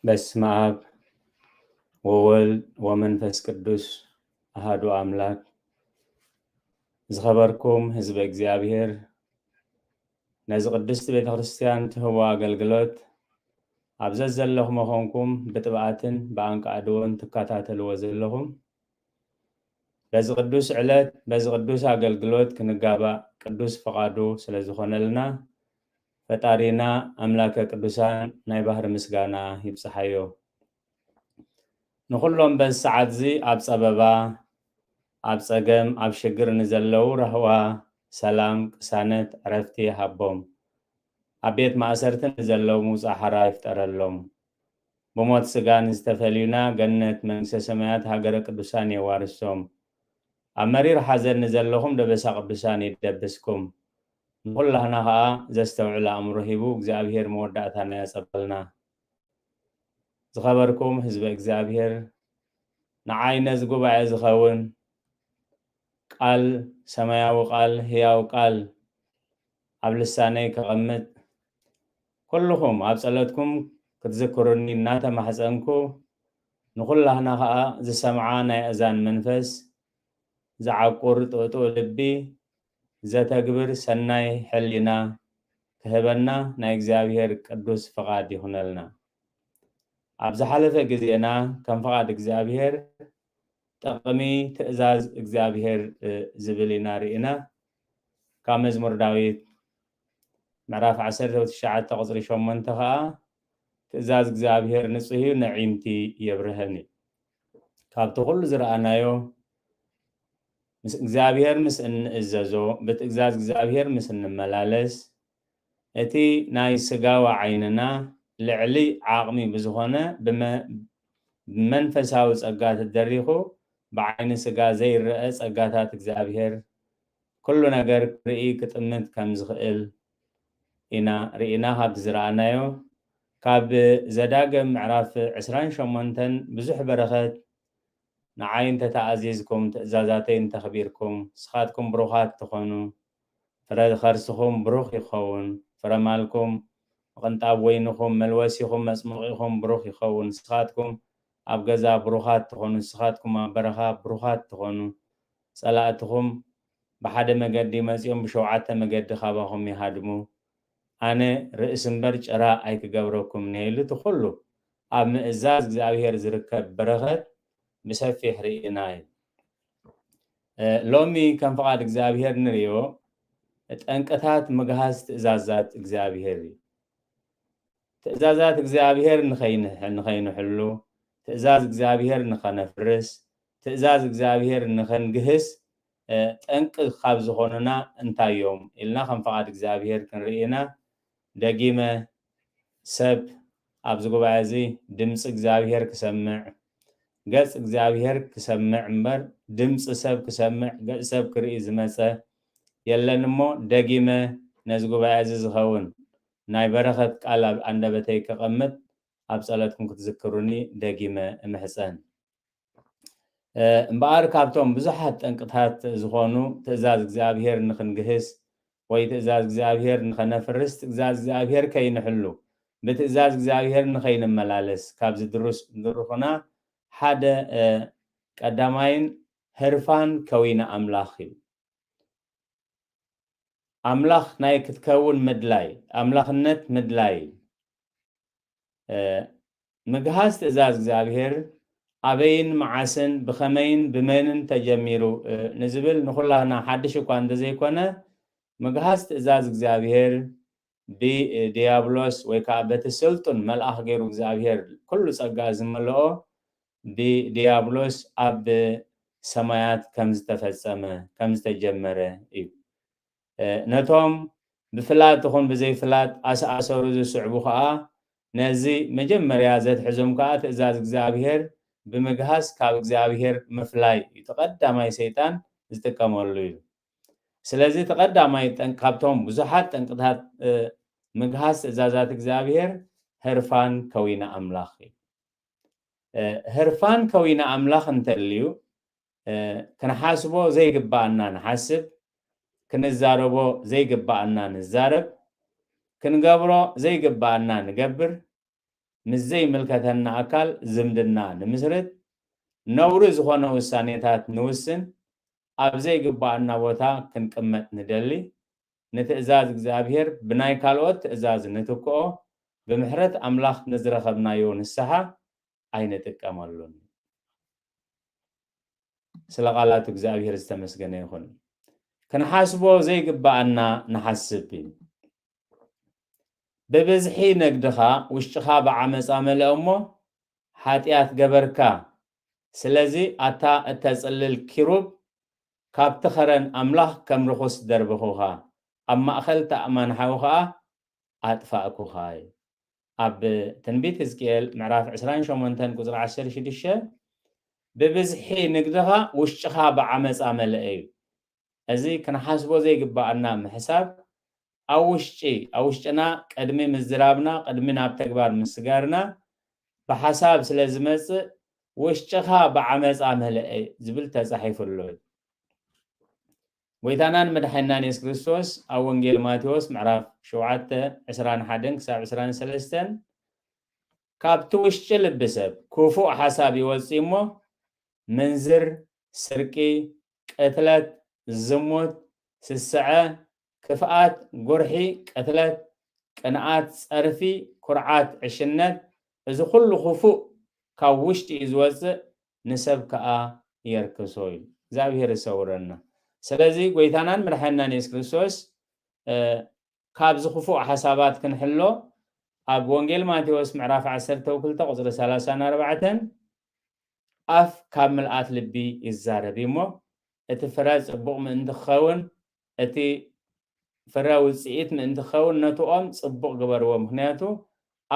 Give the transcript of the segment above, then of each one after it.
በስመ አብ ወወልድ ወመንፈስ ቅዱስ አሃዱ አምላክ። ዝኸበርኩም ህዝበ እግዚኣብሔር፣ ነዚ ቅድስቲ ቤተ ክርስቲያን ትህቦ ኣገልግሎት ኣብ ዘዘለኹም መኾንኩም ብጥብኣትን ብኣንቃዕድዎን ትከታተልዎ ዘለኹም፣ በዚ ቅዱስ ዕለት በዚ ቅዱስ ኣገልግሎት ክንጋባእ ቅዱስ ፈቓዱ ስለ ዝኾነልና፣ ፈጣሪና ኣምላከ ቅዱሳን ናይ ባህሪ ምስጋና ይብጽሓዮ። ንኹሎም በዚ ሰዓት እዚ ኣብ ጸበባ፣ ኣብ ጸገም፣ ኣብ ሽግር ንዘለዉ ራህዋ፣ ሰላም፣ ቅሳነት፣ ዕረፍቲ ይሃቦም። ኣብ ቤት ማእሰርቲ ንዘለዉ ምውጻእ ሓራ ይፍጠረሎም። ብሞት ስጋ ንዝተፈልዩና ገነት መንግስተ ሰማያት ሃገረ ቅዱሳን የዋርሶም። ኣብ መሪር ሓዘን ንዘለኹም ደበሳ ቅዱሳን ይደብስኩም። ንኹላህና ኸኣ ዘስተውዕል ኣእምሮ ሂቡ እግዚኣብሔር መወዳእታና ያጸበልና። ዝኸበርኩም ህዝበ እግዚኣብሔር፣ ንዓይ ነዚ ጉባኤ ዝኸውን ቃል፣ ሰማያዊ ቃል፣ ህያው ቃል ኣብ ልሳነይ ከቐምጥ፣ ኩልኹም ኣብ ጸሎትኩም ክትዝክሩኒ እናተማሕጸንኩ፣ ንኹላህና ኸኣ ዝሰምዓ ናይ ኣእዛን መንፈስ፣ ዝዓቁር ጥውጥው ልቢ፣ ዘተግብር ሰናይ ሕሊና ክህበና ናይ እግዚኣብሔር ቅዱስ ፍቓድ ይኹነልና። ኣብ ዝሓለፈ ግዜና ከም ፍቓድ እግዚኣብሔር ጥቕሚ ትእዛዝ እግዚኣብሔር፣ እ፣ ዝብል ኢና ርኢና። ካብ መዝሙር ዳዊት ምዕራፍ ዓሰርተ ትሽዓተ ቁጽሪ ሸሞንተ ኸኣ፣ ትእዛዝ እግዚኣብሔር ንጹህ እዩ፣ ነዒምቲ የብርህን እዩ። ካብቲ ኩሉ ዝረኣናዮ፣ ምስ እግዚኣብሔር ምስ እንእዘዞ፣ ብትእዛዝ እግዚኣብሔር ምስ እንመላለስ፣ እቲ ናይ ስጋዊ ዓይንና ልዕሊ ዓቕሚ ብዝኾነ ብመ-፣ ብመንፈሳዊ ጸጋ ተደሪኹ፣ ብዓይኒ ስጋ ዘይረአ ጸጋታት እግዚኣብሔር ኩሉ ነገር ክርኢ ክጥምት ከም ዝኽእል ኢና ርኢና። ካብቲ ዝረኣናዮ፣ ካብ ዘዳግም ምዕራፍ ዕስራን ሸሞንተን ብዙሕ በረኸት፣ ንዓይ እንተ ተኣዚዝኩም፣ ትእዛዛተይ እንተ ኣኽቢርኩም፣ ንስኻትኩም ብሩኻት ትኾኑ፣ ፍረ ከርስኹም ብሩኽ ይኸውን፣ ፍረ ማልኩም፣ ምቕንጣብ ወይንኹም፣ መልወሲኹም፣ መጽሞቒኹም ብሩኽ ይኸውን። ንስኻትኩም ኣብ ገዛ ብሩኻት ትኾኑ፣ ንስኻትኩም ኣብ በረኻ ብሩኻት ትኾኑ። ጸላእትኹም ብሓደ መገዲ መጺኦም ብሸውዓተ መገዲ ካባኹም ይሃድሙ። ኣነ ርእሲ እምበር ጭራ ኣይክገብረኩምን እየ ኢሉ፣ እቲ ኩሉ ኣብ ምእዛዝ እግዚኣብሔር ዝርከብ በረኸት ብሰፊሕ ርኢና እዩ። እ፣ ሎሚ ከም ፍቓድ እግዚኣብሔር ንርእዮ፣ ጠንቅታት ምግሃስ ትእዛዛት እግዚኣብሔር እዩ። ትእዛዛት እግዚኣብሔር ንኸይንሕ-፣ ንኸይንሕሉ፣ ትእዛዝ እግዚኣብሔር ንኸነፍርስ፣ ትእዛዝ እግዚኣብሔር ንኸንግህስ፣ እ፣ ጠንቂ ካብ ዝኾኑና እንታይ እዮም ኢልና ከም ፍቓድ እግዚኣብሔር ክንርኢ ኢና። ደጊመ፣ ሰብ ኣብዚ ጉባኤ እዚ ድምፂ እግዚኣብሔር ክሰምዕ፣ ገፅ እግዚኣብሔር ክሰምዕ እምበር፣ ድምፂ ሰብ ክሰምዕ፣ ገፅ ሰብ ክርኢ ዝመፀ የለን። እሞ ደጊመ ነዚ ጉባኤ እዚ ዝኸውን ናይ በረኸት ቃል ኣብ ኣንደበተይ ከቐምጥ ኣብ ጸሎትኩም ክትዝክሩኒ ደጊመ እምሕጸን። እ፣ እምበኣር ካብቶም ብዙሓት ጠንቅታት ዝኾኑ ትእዛዝ እግዚኣብሔር ንኽንግህስ ወይ ትእዛዝ እግዚኣብሔር ንኸነፍርስ፣ ትእዛዝ እግዚኣብሔር ከይንሕሉ፣ ብትእዛዝ እግዚኣብሔር ንኸይንመላለስ ካብ ዝድርስ-፣ ዝድርኹና ሓደ፣ እ፣ ቀዳማይን ህርፋን ከዊነ ኣምላኽ እዩ። ኣምላኽ ናይ ክትከውን ምድላይ፣ ኣምላኽነት ምድላይ። እ፣ ምግሃስ ትእዛዝ እግዚኣብሔር ኣበይን መዓስን ብኸመይን ብመንን ተጀሚሩ፣ እ፣ ንዝብል ንኹላህና ሓድሽ እኳ እንተዘይኮነ፣ ምግሃስ ትእዛዝ እግዚኣብሔር ብድያብሎስ ወይ ከዓ በቲ ስልጡን መልኣኽ ገይሩ እግዚኣብሔር ኩሉ ጸጋ ዝመልኦ ብድያብሎስ ኣብ ሰማያት ከም ዝተፈጸመ፣ ከም ዝተጀመረ እዩ። እ፣ ነቶም ብፍላጥ ይኹን ብዘይፍላጥ ኣሰኣሰሩ ዝስዕቡ ኸኣ ነዚ መጀመርያ ዘትሕዞም ከኣ ትእዛዝ እግዚኣብሔር ብምግሃስ ካብ እግዚኣብሔር ምፍላይ እዩ። እቲ ቀዳማይ ሰይጣን ዝጥቀመሉ እዩ። ስለዚ እቲ ቀዳማይ ጠንቅ-፣ ካብቶም ብዙሓት ጠንቅታት፣ እ፣ ምግሃስ ትእዛዛት እግዚኣብሔር ህርፋን ከዊነ ኣምላኽ እዩ። እ፣ ህርፋን ከዊነ ኣምላኽ እንተልዩ፣ እ፣ ክንሓስቦ ዘይግባኣና ንሓስብ፣ ክንዛረቦ ዘይግባኣና ንዛረብ፣ ክንገብሮ ዘይግባኣና ንገብር፣ ምስ ዘይምልከተና ኣካል ዝምድና ንምስርት፣ ነውሪ ዝኾነ ውሳኔታት ንውስን፣ ኣብ ዘይግባኣና ቦታ ክንቅመጥ ንደሊ፣ ንትእዛዝ እግዚኣብሔር ብናይ ካልኦት ትእዛዝ ንትክኦ፣ ብምሕረት ኣምላኽ ንዝረኸብናዮ ንስሓ ኣይንጥቀመሉን። ስለ ቃላቱ እግዚኣብሔር ዝተመስገነ ይኹን። ክንሓስቦ ዘይግባኣና ንሓስብ እዩ። ብብዝሒ ነግድኻ ውሽጥኻ ብዓመፃ መለአ እሞ ሓጢኣት ገበርካ። ስለዚ ኣታ እተጽልል ኪሩብ ካብቲ ኸረን ኣምላኽ ከም ርኹስ ደርበኹኻ፣ ኣብ ማእኸል ተኣማን ሓዊ ኸኣ ኣጥፋእኩኻ። ኣብ ትንቢት ሕዝቅኤል ምዕራፍ ዕስራን ሸሞንተን ቁጽሪ ዓሰርተ ሽዱሽተ፣ ብብዝሒ ንግድኻ ውሽጥኻ ብዓመጻ መለአ እዩ። እዚ ክንሓስቦ ዘይግባኣና ምሕሳብ ኣብ ውሽጢ ኣብ ውሽጥና ቅድሚ ምዝራብና ቅድሚ ናብ ተግባር ምስጋርና ብሓሳብ ስለ ዝመጽእ ውሽጥኻ ብዓመጻ መለአ ዝብል ተጻሒፉ ኣሎ። ጎይታናን መድሓኒናን የሱስ ክርስቶስ ኣብ ወንጌል ማቴዎስ ምዕራፍ ሸውዓተ ዕስራን ሓደን ክሳብ ዕስራን ሰለስተን፣ ካብቲ ውሽጢ ልቢ ሰብ ክፉእ ሓሳብ ይወጽእ እሞ ምንዝር፣ ስርቂ፣ ቅትለት፣ ዝሙት፣ ስስዐ፣ ክፍኣት፣ ጉርሒ፣ ቅትለት፣ ቅንኣት፣ ጸርፊ፣ ኩርዓት፣ ዕሽነት፣ እዚ ኩሉ ክፉእ ካብ ውሽጢ እዩ ዝወጽእ፣ ንሰብ ከኣ የርክሶ እዩ። እግዚኣብሔር ይሰውረና። ስለዚ ጎይታናን መድሓኒናን የሱስ ክርስቶስ ካብዚ ክፉእ ሓሳባት ክንሕሎ ኣብ ወንጌል ማቴዎስ ምዕራፍ ዓሰርተ ክልተ ቁጽሪ ሰላሳን ኣርባዕተን ኣፍ ካብ ምልኣት ልቢ ይዛረብ እዩ እሞ እቲ ፍረ ጽቡቕ ምእንቲ ክኸውን እቲ ፍረ ውጽኢት ምእንቲ ክኸውን ነቲ ኦም ጽቡቕ ግበርዎ፣ ምኽንያቱ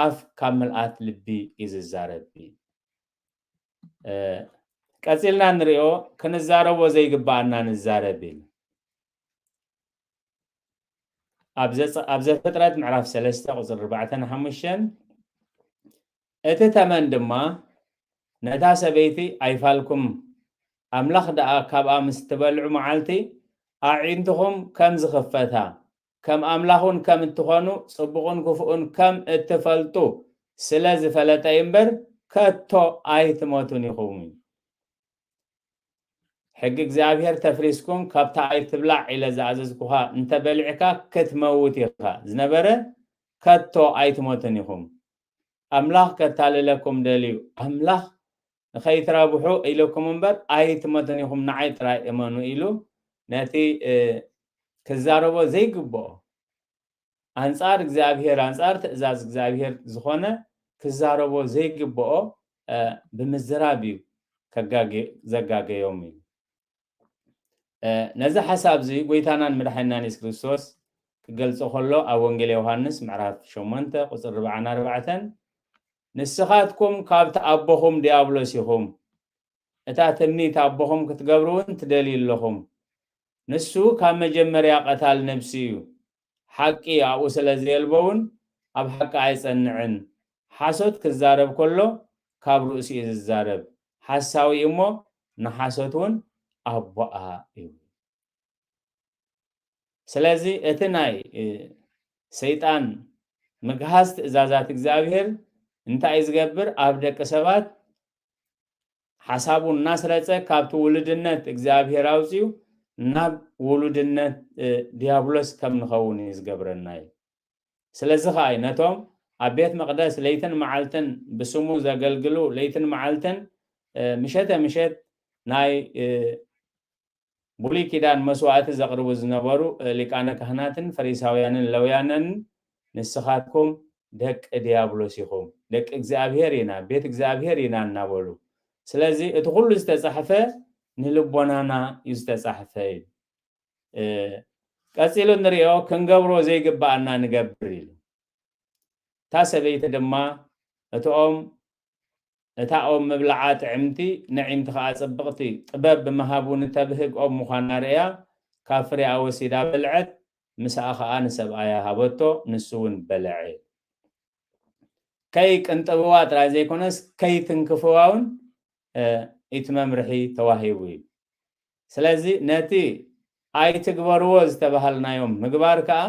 ኣፍ ካብ ምልኣት ልቢ እዩ ዝዛረብ። ቀጺልና ንሪኦ፣ ክንዛረቦ ዘይግባኣና ንዛረብ ኢሉ። ኣብ ዘፍጥረት ምዕራፍ ሰለስተ ቁፅሪ ኣርባዕተን ሓሙሽተን፣ እቲ ተመን ድማ ነታ ሰበይቲ ኣይፋልኩም፣ ኣምላኽ ደኣ ካብኣ ምስ ትበልዑ መዓልቲ ኣዒንትኹም ከም ዝኽፈታ ከም ኣምላኽ እውን ከም እትኾኑ ጽቡቕን ክፉእን ከም እትፈልጡ ስለ ዝፈለጠ እዩ እምበር ከቶ ኣይትሞቱን ኢኹም። ሕጊ እግዚኣብሔር ተፍሪስኩም ካብታ ኣይትብላዕ ኢለ ዝኣዘዝኩኻ እንተበሊዕካ ክትመውት ኢኻ ዝነበረ ከቶ ኣይትሞቱን ኢኹም። ኣምላኽ ከታልለኩም ደልዩ ኣምላኽ ንኸይትረብሑ ኢልኩም እምበር ኣይትመቱን ኢኹም፣ ንዓይ ጥራይ እመኑ ኢሉ ነቲ ክዛረቦ ዘይግብኦ ኣንጻር እግዚኣብሔር ኣንጻር ትእዛዝ እግዚኣብሔር ዝኾነ ክዛረቦ ዘይግብኦ ብምዝራብ እዩ ዘጋገዮም እዩ። ነዚ ሓሳብ እዚ ጎይታናን መድሓኒናን የሱስ ክርስቶስ ክገልጾ ከሎ ኣብ ወንጌል ዮሃንስ ምዕራፍ ሸሞንተ ቁፅሪ ኣርባዓን ኣርባዕተን ንስኻትኩም ካብቲ ኣቦኹም ዲያብሎስ ኢኹም፣ እታ ትምኒት ኣቦኹም ክትገብሩ እውን ትደልዩ ኣለኹም። ንሱ ካብ መጀመርያ ቀታል ነብሲ እዩ፣ ሓቂ ኣብኡ ስለ ዘየልቦ እውን ኣብ ሓቂ ኣይጸንዕን። ሓሶት ክዛረብ ከሎ ካብ ርእሱ እዩ ዝዛረብ፣ ሓሳዊ እዩ እሞ ንሓሶት እውን ኣቦኣ እዩ። ስለዚ እቲ ናይ ሰይጣን ምግሃስ ትእዛዛት እግዚኣብሔር እንታይ እዩ ዝገብር? ኣብ ደቂ ሰባት ሓሳቡ እናስረጸ ካብቲ ውሉድነት እግዚኣብሔር ኣውፅዩ ናብ ውሉድነት ዲያብሎስ ከም ንኸውን እዩ ዝገብረና እዩ። ስለዚ ከዓ እዩ ነቶም ኣብ ቤት መቕደስ ለይትን መዓልትን ብስሙ ዘገልግሉ ለይትን መዓልትን ምሸተ ምሸት ናይ ብሉይ ኪዳን መስዋእቲ ዘቕርቡ ዝነበሩ ሊቃነ ካህናትን ፈሪሳውያንን ለውያንን ንስኻትኩም ደቂ ዲያብሎስ ኢኹም፣ ደቂ እግዚኣብሔር ኢና፣ ቤት እግዚኣብሔር ኢና እናበሉ። ስለዚ እቲ ኩሉ ዝተጻሕፈ ንልቦናና እዩ ዝተጻሕፈ እዩ። ቀጺሉ ንሪኦ ክንገብሮ ዘይግባኣና ንገብር ኢሉ። እታ ሰበይቲ ድማ እቶም እታ ኦም ምብላዓ ጥዕምቲ ንዒንቲ ኸዓ ጽብቕቲ ጥበብ ብምሃቡ ንተብህግ ኦም ምዃና ርእያ ካብ ፍሬኣ ወሲዳ በልዐት፣ ምሳኣ ኸዓ ንሰብኣያ ሃበቶ፣ ንሱ እውን በለዐ። ከይቅንጥብዋ ጥራይ ዘይኮነስ ከይትንክፍዋ እውን እቲ መምርሒ ተዋሂቡ እዩ። ስለዚ ነቲ ኣይትግበርዎ ዝተባሃልናዮም ምግባር ከኣ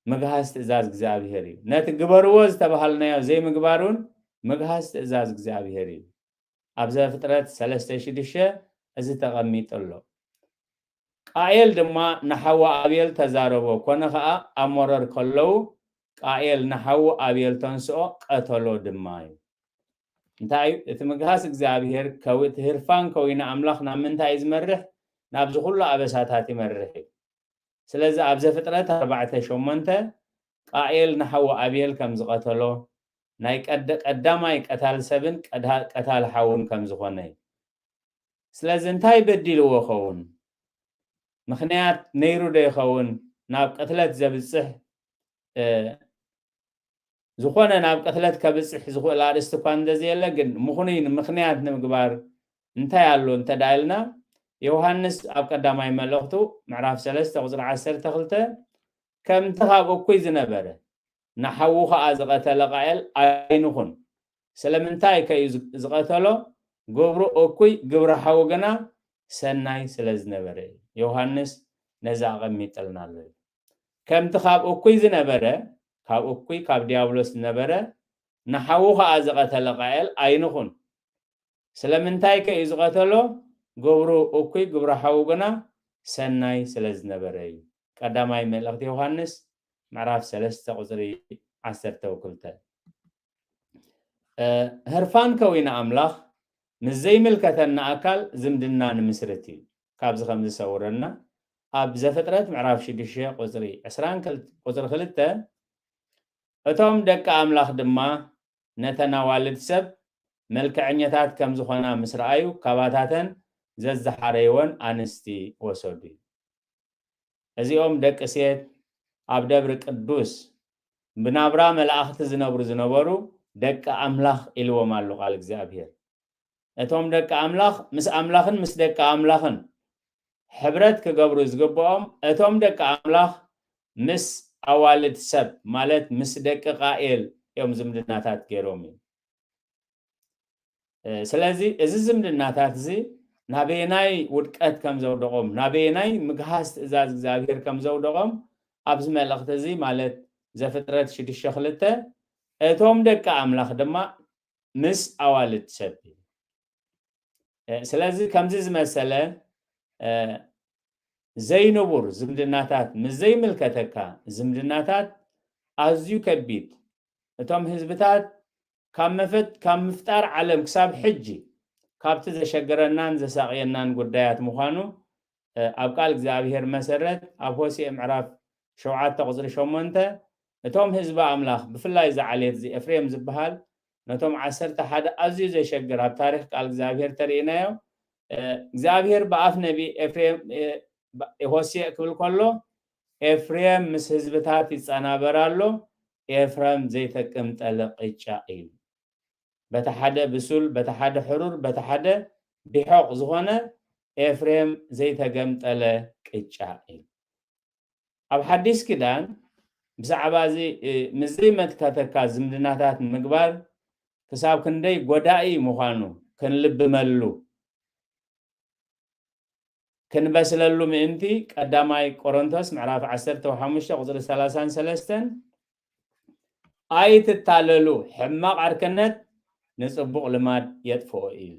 ምግሃስ ትእዛዝ እግዚኣብሔር እዩ። ነቲ ግበርዎ ዝተባሃልናዮ ዘይምግባር እውን ምግሃስ ትእዛዝ እግዚኣብሔር እዩ። ኣብ ዘፍጥረት ሰለስተ ሽዱሽተ እዚ ተቐሚጡ ኣሎ። ቃኤል ድማ ንሓዉ ኣቤል ተዛረቦ፣ ኮነ ኸኣ ኣብ መሮር ከለዉ ቃኤል ንሓዉ ኣቤል ተንስኦ፣ ቀተሎ ድማ እዩ። እንታይ እዩ እቲ ምግሃስ እግዚኣብሔር? ከዊ-፣ እቲ ህርፋን ከዊነ ኣምላኽ ናብ ምንታይ እዩ ዝመርሕ? ናብዚ ኩሉ ኣበሳታት ይመርሕ እዩ። ስለዚ ኣብ ዘፍጥረት ኣርባዕተ ሸሞንተ ቃኤል ንሓዉ ኣቤል ከም ዝቐተሎ፣ ናይ ቀደ-፣ ቀዳማይ ቀታል ሰብን ቀዳ-፣ ቀታል ሓውን ከም ዝኾነ እዩ። ስለዚ እንታይ በዲልዎ ኸውን? ምኽንያት ነይሩ ዶ ይኸውን ናብ ቅትለት ዘብጽሕ? እ፣ ዝኾነ ናብ ቅትለት ከብጽሕ ዝኽእል ኣርእስቲ እኳ እንተዘየለ፣ ግን ምኽኑይ ምኽንያት ንምግባር እንታይ ኣሎ እንተ ደኣ ኢልና፣ ዮሃንስ ኣብ ቀዳማይ መልእኽቱ ምዕራፍ ሰለስተ ቁጽሪ ዓሰርተ ክልተ፣ ከምቲ ካብ እኩይ ዝነበረ፣ ንሓዉ ኸኣ ዝቐተለ ቃኤል ኣይንኹን። ስለምንታይ ከ እዩ ዝ-፣ ዝቐተሎ? ግብሩ እኩይ፣ ግብሪ ሓዉ ግና ሰናይ ስለ ዝነበረ እዩ። ዮሃንስ ነዚ ኣቐሚጥልና ኣሎ። ከምቲ ካብ እኩይ ዝነበረ፣ ካብ እኩይ፣ ካብ ዲያብሎስ ዝነበረ፣ ንሓዉ ኸኣ ዝቐተለ ቃኤል ኣይንኹን። ስለምንታይ ከ እዩ ዝቐተሎ? ግብሩ እኩይ፣ ግብሪ ሓዉ ግና ሰናይ ስለ ዝነበረ እዩ። ቀዳማይ መልእኽቲ ዮሃንስ ምዕራፍ ሰለስተ ቁጽሪ ዓሰርተ ክልተ። እ፣ ህርፋን ከዊነ ኣምላኽ ምስ ዘይምልከተና ኣካል ዝምድና ንምስርት እዩ። ካብዚ ከም ዝሰውረና ኣብ ዘፍጥረት ምዕራፍ ሽዱሽተ ቁጽሪ ዕስራን ክልተ፣ ቁጽሪ ክልተ፣ እቶም ደቂ ኣምላኽ ድማ ነተን ኣዋልድ ሰብ መልክዐኛታት ከም ዝኾና ምስ ረኣዩ፣ ካባታተን ዘዝሓረይወን ኣንስቲ ወሰዱ። እዚኦም ደቂ ሴት ኣብ ደብሪ ቅዱስ ብናብራ መላእኽቲ ዝነብሩ ዝነበሩ ደቂ ኣምላኽ ኢልዎም ኣሎ ቃል እግዚኣብሔር። እቶም ደቂ ኣምላኽ ምስ ኣምላኽን ምስ ደቂ ኣምላኽን ሕብረት ክገብሩ ዝግብኦም፣ እቶም ደቂ ኣምላኽ ምስ ኣዋልድ ሰብ፣ ማለት ምስ ደቂ ቃኤል እዮም ዝምድናታት ገይሮም እዩ። እ፣ ስለዚ እዚ ዝምድናታት እዚ ናበየናይ ውድቀት ከም ዘውደቖም፣ ናበየናይ ምግሃስ ትእዛዝ እግዚኣብሔር ከም ዘውደቖም ኣብዚ መልእኽቲ እዚ፣ ማለት ዘፍጥረት ሽዱሽተ ክልተ፣ እቶም ደቂ ኣምላኽ ድማ ምስ ኣዋልድ ሰብ እዩ። እ፣ ስለዚ ከምዚ ዝመሰለ፣ እ፣ ዘይንቡር ዝምድናታት ምስ ዘይምልከተካ ዝምድናታት ኣዝዩ ከቢድ፣ እቶም ህዝብታት ካብ መፈት-፣ ካብ ምፍጣር ዓለም ክሳብ ሕጂ ካብቲ ዘሸግረናን ዘሳቕየናን ጉዳያት ምዃኑ፣ እ፣ ኣብ ቃል እግዚኣብሔር መሰረት ኣብ ሆሴዕ ምዕራፍ ሸውዓተ ቁጽሪ ሸሞንተ፣ እቶም ህዝቢ ኣምላኽ፣ ብፍላይ እዚ ዓሌት እዚ ኤፍሬም ዝበሃል፣ ነቶም ዓሰርተ ሓደ ኣዝዩ ዘሸግር ኣብ ታሪኽ ቃል እግዚኣብሔር ተርእይናዮ። እ፣ እግዚኣብሔር ብኣፍ ነቢ ኤፍሬም፣ እ፣ ባ-፣ ሆሴዕ ክብል ከሎ፣ ኤፍሬም ምስ ህዝብታት ይጸናበር ኣሎ፣ ኤፍሬም ዘይተቅምጠለ ቅጫ እዩ። በቲ ሓደ ብሱል፣ በቲ ሓደ ሕሩር፣ በቲ ሓደ ቢሖቕ ዝኾነ ኤፍሬም ዘይተገምጠለ ቅጫ እዩ። ኣብ ሓዲስ ኪዳን ብዛዕባ እዚ፣ እ፣ ምስ ዘይመልከተካ ዝምድናታት ምግባር ክሳብ ክንደይ ጎዳኢ ምዃኑ ክንልብመሉ፣ ክንበስለሉ ምእንቲ ቀዳማይ ቆሮንቶስ ምዕራፍ ዓሰርተ ሓሙሽተ ቁጽሪ ሰላሳን ሰለስተን፣ "ኣይትታለሉ፣ ሕማቕ ዓርክነት ንጽቡቕ ልማድ የጥፍኦ" እዩ።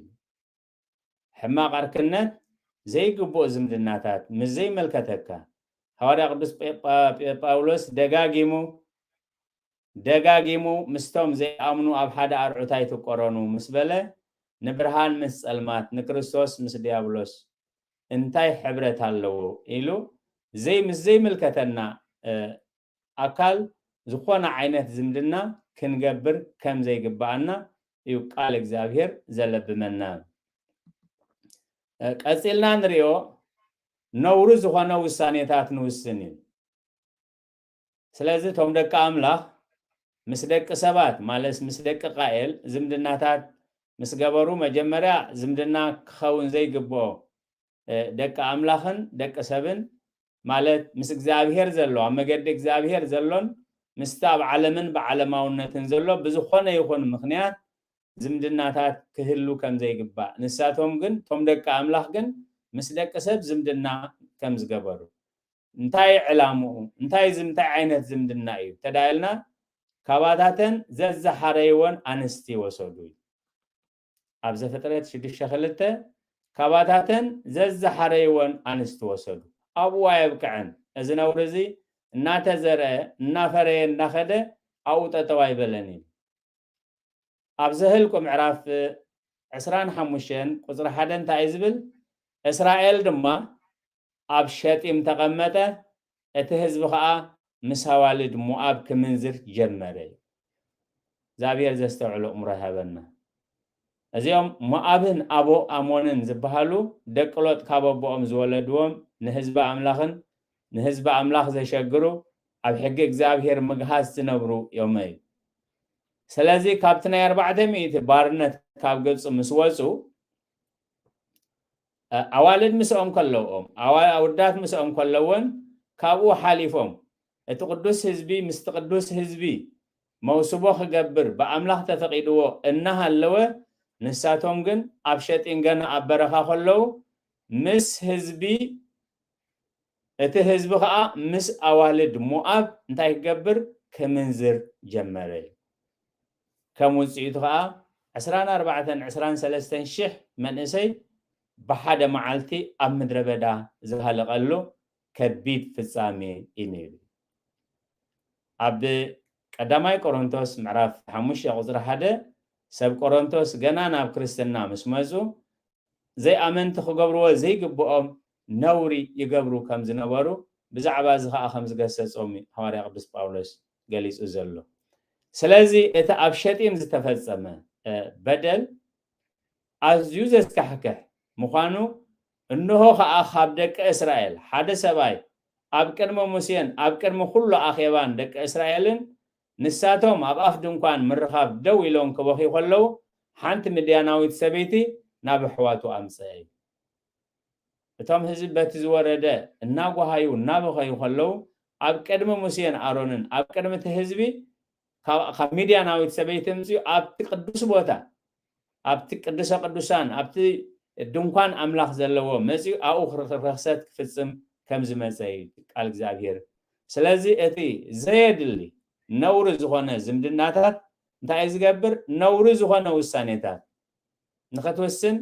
ሕማቕ ዓርክነት፣ ዘይግቡእ ዝምድናታት ምስ ዘይመልከተካ፣ ሃዋርያ ቅዱስ ጴ-፣ ጳ-፣ ጳ-፣ ጳውሎስ ደጋጊሙ፣ ደጋጊሙ ምስቶም ዘይኣምኑ ኣብ ሓደ ኣርዑት ኣይትቆረኑ ምስ በለ፣ ንብርሃን ምስ ጸልማት፣ ንክርስቶስ ምስ ዲያብሎስ እንታይ ሕብረት ኣለዎ ኢሉ፣ ዘይ-፣ ምስ ዘይምልከተና፣ እ፣ ኣካል ዝኾነ ዓይነት ዝምድና ክንገብር ከም ዘይግብኣና እዩ ቃል እግዚኣብሔር ዘለብመና። እ፣ ቀጺልና ንሪኦ፣ ነውሪ ዝኾነ ውሳኔታት ንውስን እዩ። ስለዚ እቶም ደቂ ኣምላኽ ምስ ደቂ ሰባት፣ ማለት ምስ ደቂ ቃኤል ዝምድናታት ምስ ገበሩ፣ መጀመርያ ዝምድና ክኸውን ዘይግብኦ፣ እ፣ ደቂ ኣምላኽን ደቂ ሰብን፣ ማለት ምስ እግዚኣብሔር ዘሎ፣ ኣብ መገዲ እግዚኣብሔር ዘሎን ምስቲ ኣብ ዓለምን ብዓለማውነትን ዘሎ ብዝኾነ ይኹን ምኽንያት ዝምድናታት ክህሉ ከም ዘይግባእ፣ ንሳቶም ግን፣ እቶም ደቂ ኣምላኽ ግን ምስ ደቂ ሰብ ዝምድና ከም ዝገበሩ፣ እንታይ ዕላምኡ? እንታይ ዝም-፣ እንታይ ዓይነት ዝምድና እዩ? ተዳልና ካባታተን ዘዝሓረይወን ኣንስቲ ወሰዱ። ኣብ ዘፍጥረት ሽዱሽተ ክልተ ካባታተን ዘዝሓረይወን ኣንስቲ ወሰዱ። ኣብኡ ኣየብቅዐን። እዚ ነውሪ እዚ እናተዘርአ፣ እናፈረየ፣ እናኸደ ኣብኡ ጠጠው ኣይበለን እዩ። ኣብ ዘህልቁ ምዕራፍ ዕስራን ሓሙሽተን ቁጽሪ ሓደ እንታይ እዩ ዝብል? እስራኤል ድማ ኣብ ሸጢም ተቐመጠ፣ እቲ ህዝቢ ኸኣ ምስ ኣዋልድ ሞኣብ ክምንዝር ጀመረ። እግዚኣብሔር ዘስተውዕሎ እምሮ ይሃበና። እዚኦም ሞኣብን ኣቦ ኣሞንን ዝበሃሉ ደቂ ሎጥ ካብ ኣቦኦም ዝወለድዎም ንህዝቢ ኣምላኽን ንህዝቢ ኣምላኽ ዘሸግሩ ኣብ ሕጊ እግዚኣብሔር ምግሃስ ዝነብሩ እዮም እዩ። ስለዚ ካብቲ ናይ ኣርባዕተ ሚእቲ ባርነት ካብ ግብፂ ምስ ወፁ እ፣ ኣዋልድ ምስኦም ከለውኦም፣ ኣዋ-፣ ኣውዳት ምስኦም ከለወን ካብኡ ሓሊፎም እቲ ቅዱስ ህዝቢ ምስቲ ቅዱስ ህዝቢ መውስቦ ክገብር ብኣምላኽ ተፈቒድዎ እናሃለወ ንሳቶም ግን ኣብ ሸጢን ገና ኣብ በረኻ ከለዉ ምስ ህዝቢ እቲ ህዝቢ ኸዓ ምስ ኣዋልድ ሞኣብ እንታይ ክገብር? ክምንዝር ጀመረ እዩ። ከም ውፅኢቱ ኸዓ ዕስራን ኣርባዕተን ዕስራን ሰለስተን ሽሕ መንእሰይ ብሓደ መዓልቲ ኣብ ምድረ በዳ ዝሃለቐሉ ከቢድ ፍጻሜ እዩ ነይሩ። ኣብ ቀዳማይ ቆሮንቶስ ምዕራፍ ሓሙሽተ ቁፅሪ ሓደ ሰብ ቆሮንቶስ ገና ናብ ክርስትና ምስ መፁ ዘይኣመንቲ ክገብርዎ ዘይግብኦም ነውሪ ይገብሩ ከም ዝነበሩ ብዛዕባ እዚ ኸዓ ከም ዝገሰጾም እዩ ሃዋርያ ቅዱስ ጳውሎስ ገሊጹ ዘሎ። ስለዚ እቲ ኣብ ሸጢም ዝተፈጸመ፣ እ፣ በደል ኣዝዩ ዘስካሕክሕ ምዃኑ፣ እንሆ ኸዓ ካብ ደቂ እስራኤል ሓደ ሰብኣይ ኣብ ቅድሚ ሙሴን ኣብ ቅድሚ ኩሉ ኣኼባን ደቂ እስራኤልን ንሳቶም ኣብ ኣፍ ድንኳን ምርኻብ ደው ኢሎም ክበኽዩ ከለዉ፣ ሓንቲ ምድያናዊት ሰበይቲ ናብ ኣሕዋቱ ኣምጽአ እዩ። እቶም ህዝቢ በቲ ዝወረደ እናጓሃዩ እናበኸዩ ከለዉ፣ ኣብ ቅድሚ ሙሴን ኣሮንን ኣብ ቅድሚ እቲ ህዝቢ ካብ፣ ካብ ሚድያናዊት ሰበይቲ ምጽኡ ኣብቲ ቅዱስ ቦታ፣ ኣብቲ ቅዱሰ ቅዱሳን፣ ኣብቲ ድንኳን ኣምላኽ ዘለዎ መጽኡ ኣብኡ ክር-፣ ርኽሰት ክፍጽም ከም ዝመጸ እዩ ቃል እግዚኣብሔር። ስለዚ እቲ ዘየድሊ ነውሪ ዝኾነ ዝምድናታት እንታይ እዩ ዝገብር? ነውሪ ዝኾነ ውሳኔታት ንኽትውስን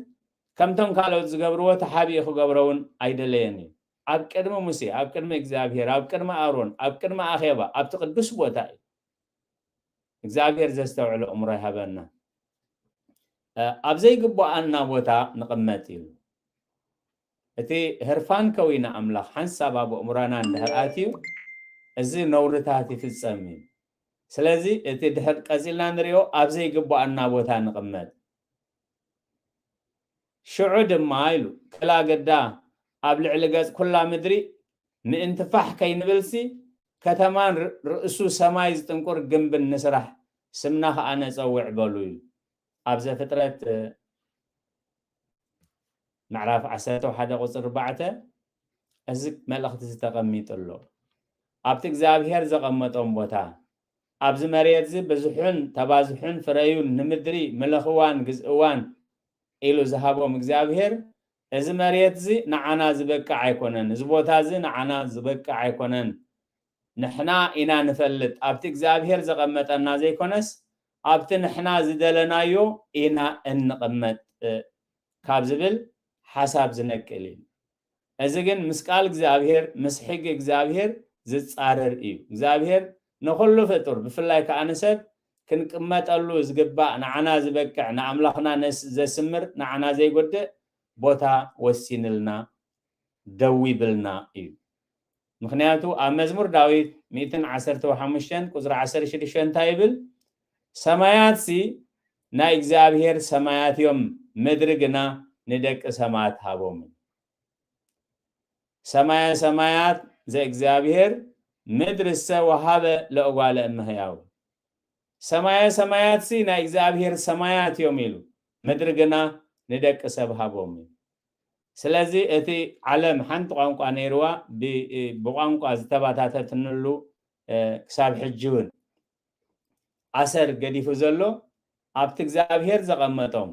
ከምቶም ካልኦት ዝገብርዎ ተሓቢኡ ክገብሮ እውን ኣይደለየን እዩ። ኣብ ቅድሚ ሙሴ፣ ኣብ ቅድሚ እግዚኣብሔር፣ ኣብ ቅድሚ ኣሮን፣ ኣብ ቅድሚ ኣኼባ፣ ኣብቲ ቅዱስ ቦታ እዩ። እግዚኣብሔር ዘስተውዕሎ እምሮ ይሃበና። እ፣ ኣብ ዘይግባኣና ቦታ ንቕመጥ እዩ። እቲ ህርፋን ከዊና ኣምላኽ ሓንሳብ ኣብ ኣእምሮና እንድሕር ኣትዩ፣ እዚ ነውርታት ይፍጸም እዩ። ስለዚ እቲ ድሕር ቀጺልና ንሪኦ ኣብ ዘይግባኣና ቦታ ንቕመጥ። ሽዑ ድማ ኢሉ፣ ክላ ግዳ ኣብ ልዕሊ ገጽ ኩላ ምድሪ ምእንቲ ፋሕ ከይንብልሲ፣ ከተማን ር-፣ ርእሱ ሰማይ ዝጥንቁር ግንብን ንስራሕ፣ ስምና ኸኣ ነጸውዕ በሉ ኢሉ። ኣብ ዘፍጥረት፣ እ፣ ምዕራፍ ዓሰርተ ሓደ ቁጽሪ ኣርባዕተ እዚ መልእኽቲ እዚ ተቐሚጡ ኣሎ። ኣብቲ እግዚኣብሔር ዘቐመጦም ቦታ፣ ኣብዚ መሬት እዚ ብዝሑን ተባዝሑን ፍረዩን ንምድሪ ምለኽዋን ግዝእዋን ኢሉ ዝሃቦም እግዚኣብሔር፣ እዚ መሬት እዚ ንዓና ዝበቅዕ ኣይኮነን፣ እዚ ቦታ እዚ ንዓና ዝበቅዕ ኣይኮነን፣ ንሕና ኢና ንፈልጥ፣ ኣብቲ እግዚኣብሔር ዘቐመጠና ዘይኮነስ፣ ኣብቲ ንሕና ዝደለናዮ ኢና እንቕመጥ፣ እ፣ ካብ ዝብል ሓሳብ ዝነቅል እዩ። እዚ ግን ምስ ቃል እግዚኣብሔር፣ ምስ ሕጊ እግዚኣብሔር ዝጻረር እዩ። እግዚኣብሔር ንኹሉ ፍጡር፣ ብፍላይ ከኣ ንሰብ፣ ክንቅመጠሉ ዝግባእ፣ ንዓና ዝበቅዕ፣ ንኣምላኽና ነስ-፣ ዘስምር፣ ንዓና ዘይጎድእ ቦታ ወሲንልና፣ ደው ይብልና እዩ። ምኽንያቱ ኣብ መዝሙር ዳዊት ሚእትን ዓሰርተ ሓሙሽተን ቁጽሪ ዓሰርተ ሽዱሽተ እንታይ ይብል? "ሰማያትሲ ናይ እግዚኣብሔር ሰማያት እዮም፣ ምድሪ ግና ንደቂ ሰማያት ሃቦም። ሰማየ ሰማያት ዘእግዚኣብሔር፣ ምድርሰ ወሃበ ለእጓለ እመሕያው። ሰማየ ሰማያትሲ ናይ እግዚኣብሔር ሰማያት እዮም" ኢሉ፣ ምድሪ ግና ንደቂ ሰብ ሃቦም እዩ። ስለዚ እቲ ዓለም ሓንቲ ቋንቋ ነይርዋ፣ ብ-፣ ብቋንቋ ዝተባታተትንሉ፣ እ፣ ክሳብ ሕጂ እውን ኣሰር ገዲፉ ዘሎ ኣብቲ እግዚኣብሔር ዘቐመጦም፣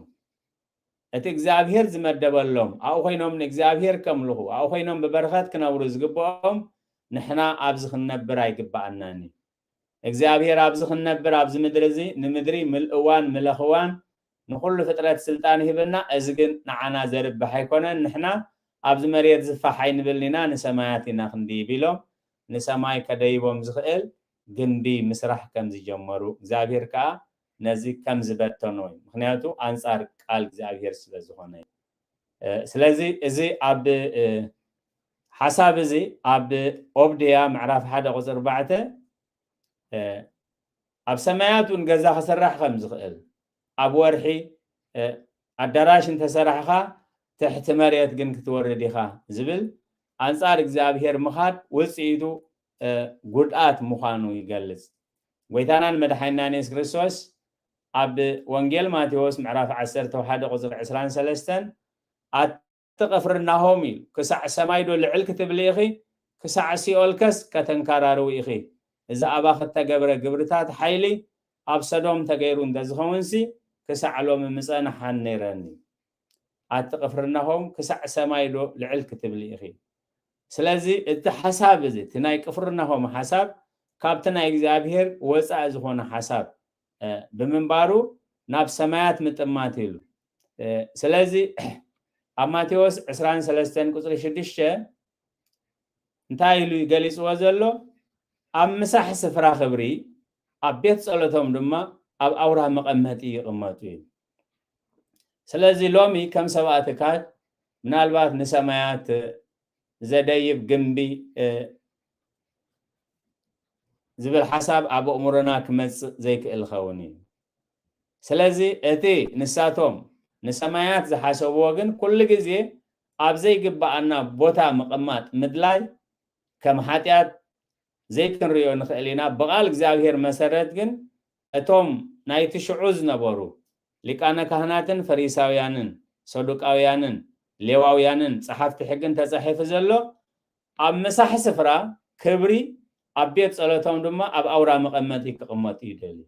እቲ እግዚኣብሔር ዝመደበሎም፣ ኣብኡ ኮይኖም ንእግዚኣብሔር ከምልኹ፣ ኣብኡ ኮይኖም ብበረኸት ክነብሩ ዝግብኦም ንሕና ኣብዚ ክንነብር ኣይግባኣናን እዩ። እግዚኣብሔር ኣብዚ ክንነብር፣ ኣብዚ ምድሪ እዚ፣ ንምድሪ ምልእዋን ምለኽዋን፣ ንኹሉ ፍጥረት ስልጣን ይህበና። እዚ ግን ንዓና ዘርብሕ ኣይኮነን። ንሕና ኣብዚ መሬት ዝፋሕ ኣይንብልን ኢና፣ ንሰማያት ኢና ክንድይብ ኢሎም፣ ንሰማይ ከደይቦም ዝኽእል ግንቢ ምስራሕ ከም ዝጀመሩ፣ እግዚኣብሔር ከኣ ነዚ ከም ዝበተኖ እዩ። ምኽንያቱ ኣንጻር ቃል እግዚኣብሔር ስለ ዝኾነ እዩ። እ፣ ስለዚ እዚ ኣብ፣ እ፣ ሓሳብ እዚ ኣብ ኦብድያ ምዕራፍ ሓደ ቁጽሪ ኣርባዕተ፣ እ፣ ኣብ ሰማያት እውን ገዛ ክስራሕ ከም ዝኽእል፣ ኣብ ወርሒ፣ እ፣ ኣዳራሽ እንተሰራሕኻ ትሕቲ መሬት ግን ክትወርድ ኢኻ ዝብል፣ ኣንጻር እግዚኣብሔር ምኻድ ውጽኢቱ፣ እ፣ ጉድኣት ምዃኑ ይገልጽ። ጎይታናን መድሓኒናን የሱስ ክርስቶስ ኣብ ወንጌል ማቴዎስ ምዕራፍ ዓሰርተ ሓደ ቁጽሪ ዕስራን ሰለስተን፣ ኣቲ ቅፍርናሆም ኢሉ፣ ክሳዕ ሰማይ ዶ ልዕል ክትብሊ ኢኺ? ክሳዕ ሲኦልከስ ከተንካራርዊ ኢኺ? እዚ ኣባኺ እተገብረ ግብርታት ሓይሊ ኣብ ሰዶም ተገይሩ እንተዝኸውንሲ፣ ክሳዕ ሎሚ ምጸንሓን ነይረን እዩ። ኣቲ ቅፍርናሆም ክሳዕ ሰማይ ዶ ልዕል ክትብሊ ኢኺ? ስለዚ እቲ ሓሳብ እዚ፣ እቲ ናይ ቅፍርናሆም ሓሳብ፣ ካብቲ ናይ እግዚኣብሔር ወጻኢ ዝኾነ ሓሳብ፣ እ፣ ብምንባሩ ናብ ሰማያት ምጥማት ኢሉ። እ፣ ስለዚ ኣብ ማቴዎስ ዕስራን ሰለስተን ቁጽሪ ሽዱሽተ እንታይ ኢሉ ገሊጽዎ ዘሎ? ኣብ ምሳሕ ስፍራ ክብሪ፣ ኣብ ቤት ጸሎቶም ድማ ኣብ ኣውራ መቐመጢ ይቕመጡ እዩ። ስለዚ ሎሚ ከም ሰብኣትካት ምናልባት ንሰማያት ዘደይብ ግንቢ፣ እ፣ ዝብል ሓሳብ ኣብ ኣእምሮና ክመጽእ ዘይክእል ኸውን እዩ። ስለዚ እቲ ንሳቶም ንሰማያት ዝሓሰብዎ ግን ኩሉ ግዜ ኣብ ዘይግብኣና ቦታ ምቕማጥ ምድላይ ከም ሓጢኣት ዘይክንሪኦ ንኽእል ኢና። ብቓል እግዚኣብሔር መሰረት ግን እቶም ናይቲ ሽዑ ዝነበሩ ሊቃነ ካህናትን ፈሪሳውያንን ሰዱቃውያንን ሌዋውያንን ጸሓፍቲ ሕግን ተጻሒፉ ዘሎ ኣብ ምሳሕ ስፍራ ክብሪ ኣብ ቤት ጸሎቶም ድማ ኣብ ኣውራ መቐመጢ ክቕመጡ ይደልዩ።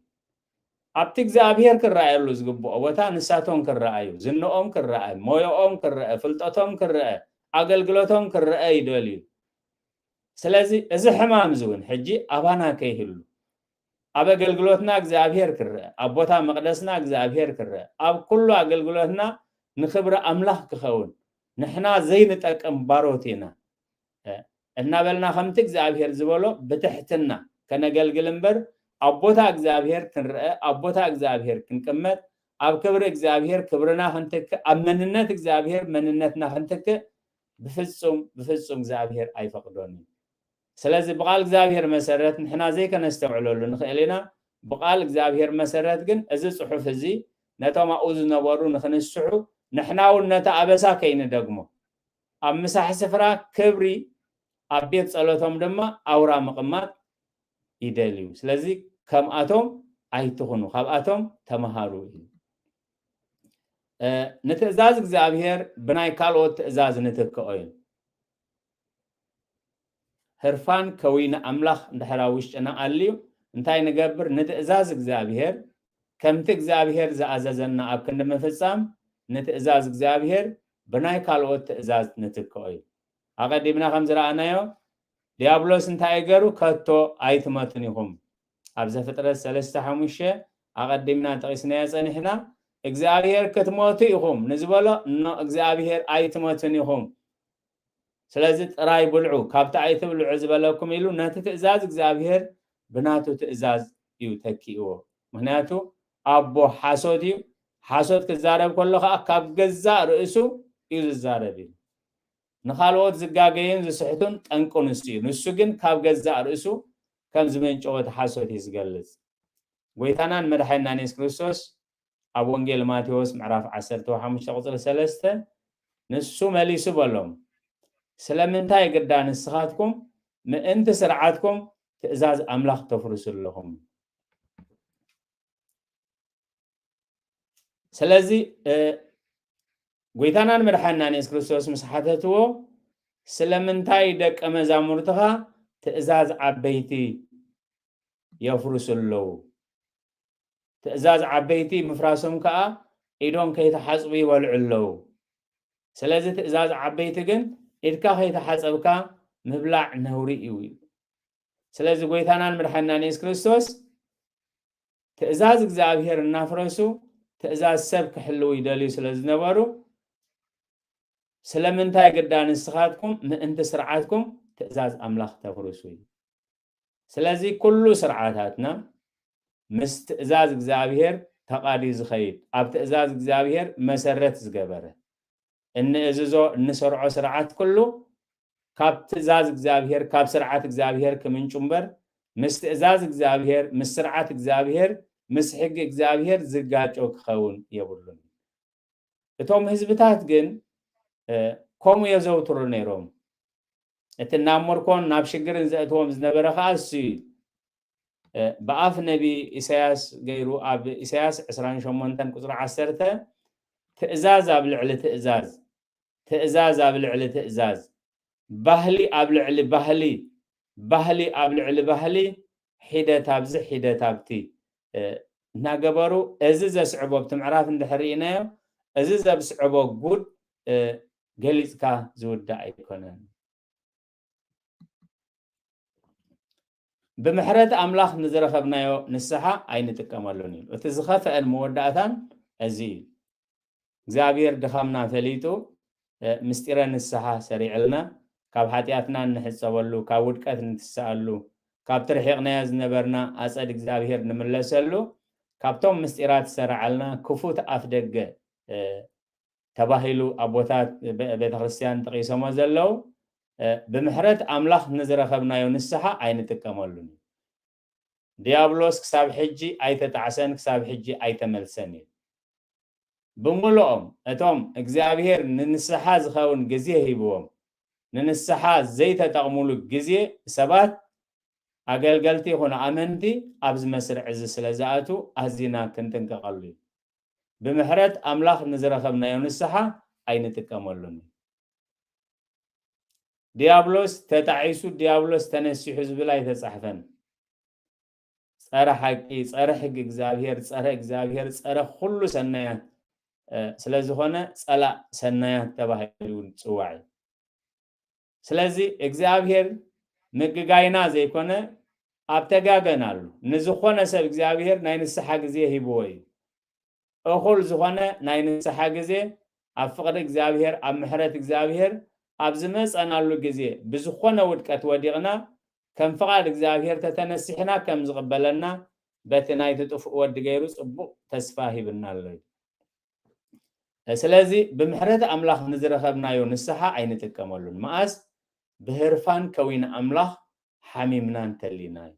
ኣብቲ እግዚኣብሔር ክረኣየሉ ዝግብኦ ቦታ ንሳቶም ክረኣዩ፣ ዝንኦም ክረኣ፣ ሞዮኦም ክረአ፣ ፍልጠቶም ክረአ፣ ኣገልግሎቶም ክረአ ይደልዩ። ስለዚ እዚ ሕማም እዚ እውን ሕጂ ኣባና ከይህሉ፣ ኣብ ኣገልግሎትና እግዚኣብሔር ክረአ፣ ኣብ ቦታ መቕደስና እግዚኣብሔር ክረአ፣ ኣብ ኩሉ ኣገልግሎትና ንኽብሪ ኣምላኽ ክኸውን፣ ንሕና ዘይንጠቅም ባሮት ኢና፣ እ፣ እናበልና ከምቲ እግዚኣብሔር ዝበሎ ብትሕትና ከነገልግል እምበር፣ ኣብ ቦታ እግዚኣብሔር ክንረአ፣ ኣብ ቦታ እግዚኣብሔር ክንቅመጥ፣ ኣብ ክብሪ እግዚኣብሔር ክብርና ክንትክእ፣ ኣብ መንነት እግዚኣብሔር መንነትና ክንትክእ ብፍጹም፣ ብፍጹም እግዚኣብሔር ኣይፈቕዶን እዩ። ስለዚ ብቓል እግዚኣብሔር መሰረት ንሕና ዘይከነስተውዕለሉ ንኽእል ኢና። ብቓል እግዚኣብሔር መሰረት ግን እዚ ጽሑፍ እዚ ነቶም ኣብኡ ዝነበሩ ንኽንስሑ፣ ንሕና እውን ነቲ ኣበሳ ከይንደግሞ፣ ኣብ ምሳሕ ስፍራ ክብሪ፣ ኣብ ቤት ጸሎቶም ድማ ኣውራ ምቕማጥ ይደልዩ። ስለዚ ከምኣቶም ኣይትኹኑ፣ ካብኣቶም ተመሃሩ እዩ። እ፣ ንትእዛዝ እግዚኣብሔር ብናይ ካልኦት ትእዛዝ ንትክኦ እዩ። ህርፋን ከዊነ ኣምላኽ እንድሕር ኣብ ውሽጥና ኣልዩ እንታይ ንገብር? ንትእዛዝ እግዚኣብሔር ከምቲ እግዚኣብሔር ዝኣዘዘና ኣብ ክንዲ ምፍጻም ንትእዛዝ እግዚኣብሔር ብናይ ካልኦት ትእዛዝ ንትክኦ እዩ። ኣቐዲምና ከም ዝረኣናዮ ዲያብሎስ እንታይ ገሩ? ከቶ ኣይትመቱን ኢኹም። ኣብ ዘፍጥረት ሰለስተ ሓሙሽተ ኣቐዲምና ጠቒስናዮ ጸኒሕና፣ እግዚኣብሔር ክትሞቱ ኢኹም ንዝበሎ፣ ኖ፣ እግዚኣብሔር ኣይትመቱን ኢኹም። ስለዚ ጥራይ ብልዑ፣ ካብቲ ኣይትብልዑ ዝበለኩም ኢሉ ነቲ ትእዛዝ እግዚኣብሔር ብናቱ ትእዛዝ እዩ ተኪእዎ። ምኽንያቱ ኣቦ ሓሶት እዩ። ሓሶት ክዛረብ ከሎ ኸዓ ካብ ገዛእ ርእሱ እዩ ዝዛረብ እዩ። ንኻልኦት ዝጋገዩን ዝስሕቱን ጠንቁ ንሱ እዩ። ንሱ ግን ካብ ገዛእ ርእሱ ከም ዝመንጨወ እቲ ሓሶት እዩ ዝገልጽ። ጎይታናን መድሓኒናን የሱስ ክርስቶስ ኣብ ወንጌል ማቴዎስ ምዕራፍ ዓሰርተ ሓሙሽተ ቁጽሪ ሰለስተ ንሱ መሊሱ በሎም፣ "ስለምንታይ ግዳ ንስኻትኩም ምእንቲ ስርዓትኩም ትእዛዝ ኣምላኽ ተፍርሱ ኣለኹም?" ስለዚ፣ እ፣ ጎይታናን መድሓኒናን የሱስ ክርስቶስ ምስ ሓተትዎ፣ "ስለምንታይ ደቀ መዛሙርትኻ ትእዛዝ ዓበይቲ የፍርሱ ኣለዉ? ትእዛዝ ዓበይቲ ምፍራሶም ከኣ ኢዶም ከይተሓጽቡ ይበልዑ ኣለዉ። ስለዚ ትእዛዝ ዓበይቲ ግን ኢድካ ከይተሓጸብካ ምብላዕ ነውሪ እዩ ኢሉ። ስለዚ ጎይታናን መድሓኒናን የሱስ ክርስቶስ ትእዛዝ እግዚኣብሔር እናፍረሱ ትእዛዝ ሰብ ክሕልዉ ይደልዩ ስለ ዝነበሩ፣ ስለምንታይ ግዳ ንስኻትኩም ምእንቲ ስርዓትኩም ትእዛዝ ኣምላኽ ተፍርሱ እዩ። ስለዚ ኩሉ ስርዓታትና ምስ ትእዛዝ እግዚኣብሔር ተቓድዩ ዝኸይድ፣ ኣብ ትእዛዝ እግዚኣብሔር መሰረት ዝገበረ፣ እንእዝዞ እንሰርዖ ስርዓት ኩሉ ካብ ትእዛዝ እግዚኣብሔር ካብ ስርዓት እግዚኣብሔር ክምንጩ እምበር ምስ ትእዛዝ እግዚኣብሔር ምስ ስርዓት እግዚኣብሔር ምስ ሕጊ እግዚኣብሔር ዝጋጨው ክኸውን የብሉን። እቶም ህዝብታት ግን ከምኡ የዘውትሩ ነይሮም። እቲ ናብ ምርኮን ናብ ሽግርን ዘእትዎም ዝነበረ ከዓ እሱ እዩ። ብኣፍ ነቢ ኢሳያስ ገይሩ ኣብ ኢሳያስ ዕስራን ሸሞንተን ቁፅሪ ዓሰርተ ትእዛዝ ኣብ ልዕሊ ትእዛዝ ትእዛዝ ኣብ ልዕሊ ትእዛዝ ባህሊ ኣብ ልዕሊ ባህሊ ባህሊ ኣብ ልዕሊ ባህሊ ሒደት ኣብዚ ሒደት ኣብቲ እናገበሩ እዚ ዘስዕቦ ኣብቲ ምዕራፍ እንድሕር ርኢናዮ እዚ ዘስዕቦ ጉድ ገሊፅካ ዝውዳእ ኣይኮነን። ብምሕረት ኣምላኽ ንዝረኸብናዮ ንስሓ ኣይንጥቀመሉን እዩ። እቲ ዝኸፍአን መወዳእታን እዚ እዩ። እግዚኣብሔር ድኻምና ፈሊጡ ምስጢረ ንስሓ ሰሪዕልና ካብ ሓጢኣትና እንሕፀበሉ ካብ ውድቀት ንትስኣሉ ካብ ትርሒቕናዮ ዝነበርና ኣፀድ እግዚኣብሔር ንምለሰሉ ካብቶም ምስጢራት ዝሰራዓልና ክፉት ኣፍ ደገ ተባሂሉ ኣቦታት ቤተክርስትያን ጠቂሶሞ ዘለዉ ብምሕረት ኣምላኽ ንዝረኸብናዮ ንስሓ ኣይንጥቀመሉን እዩ። ዲያብሎስ ክሳብ ሕጂ ኣይተጣዕሰን ክሳብ ሕጂ ኣይተመልሰን እዩ። ብምልኦም እቶም እግዚኣብሔር ንንስሓ ዝኸውን ግዜ ሂብዎም ንንስሓ ዘይተጠቕሙሉ ግዜ ሰባት ኣገልገልቲ ይኹኑ ኣመንቲ ኣብዚ መስርዕ እዚ ስለ ዝኣቱ ኣዚና ክንጥንቀቐሉ እዩ። ብምሕረት ኣምላኽ ንዝረኸብናዮ ንስሓ ኣይንጥቀመሉን እዩ። ዲያብሎስ ተጣዒሱ ዲያብሎስ ተነሲሑ ዝብል ኣይተጻሕፈን። ጸረ ሓቂ፣ ጸረ ሕጊ እግዚኣብሔር፣ ጸረ እግዚኣብሔር፣ ጸረ ኩሉ ሰናያት ስለ ዝኾነ ጸላእ ሰናያት ተባሂሉ እውን ዝጽዋዕ እዩ። ስለዚ እግዚኣብሔር ምግጋይና ዘይኮነ ኣብ ተጋገን ኣሎ። ንዝኾነ ሰብ እግዚኣብሔር ናይ ንስሓ ግዜ ሂብዎ እዩ። እኹል ዝኾነ ናይ ንስሓ ግዜ ኣብ ፍቕሪ እግዚኣብሔር ኣብ ምሕረት እግዚኣብሔር ኣብ ዝመፀናሉ ግዜ ብዝኾነ ውድቀት ወዲቕና ከም ፍቓድ እግዚኣብሔር ተተነሲሕና ከም ዝቕበለና በቲ ናይቲ ጥፉእ ወዲ ገይሩ ፅቡቕ ተስፋ ሂብና ኣሎ እዩ። ስለዚ ብምሕረት ኣምላኽ ንዝረኸብናዮ ንስሓ ኣይንጥቀመሉን። መኣስ ብህርፋን ከዊን ኣምላኽ ሓሚምና እንተሊና እዩ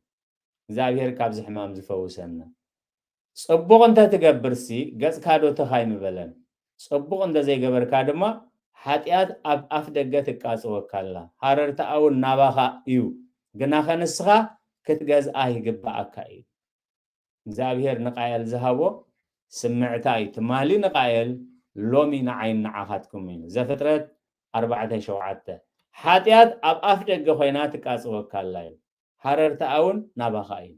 እግዚኣብሔር ካብዚ ሕማም ዝፈውሰና። ፅቡቕ እንተትገብርሲ ገፅካ ዶ ተኻይ ምበለን። ፅቡቕ እንተዘይገበርካ ድማ ሓጢኣት ኣብ ኣፍ ደገ ትቃፅወካ ኣላ። ሃረርታኣ እውን ናባኻ እዩ። ግናኸ ንስኻ ክትገዝኣ ይግብኣካ እዩ። እግዚኣብሔር ንቃየል ዝሃቦ ስምዕታ እዩ። ትማሊ ንቃየል ሎሚ ንዓይን ንዓኻትኩም እዩ። ዘፍጥረት ኣርባዕተ ሸውዓተ ሓጢኣት ኣብ ኣፍ ደገ ኮይና ትቃፅወካ ኣላ እዩ። ሃረርታኣ እውን ናባኻ እዩ።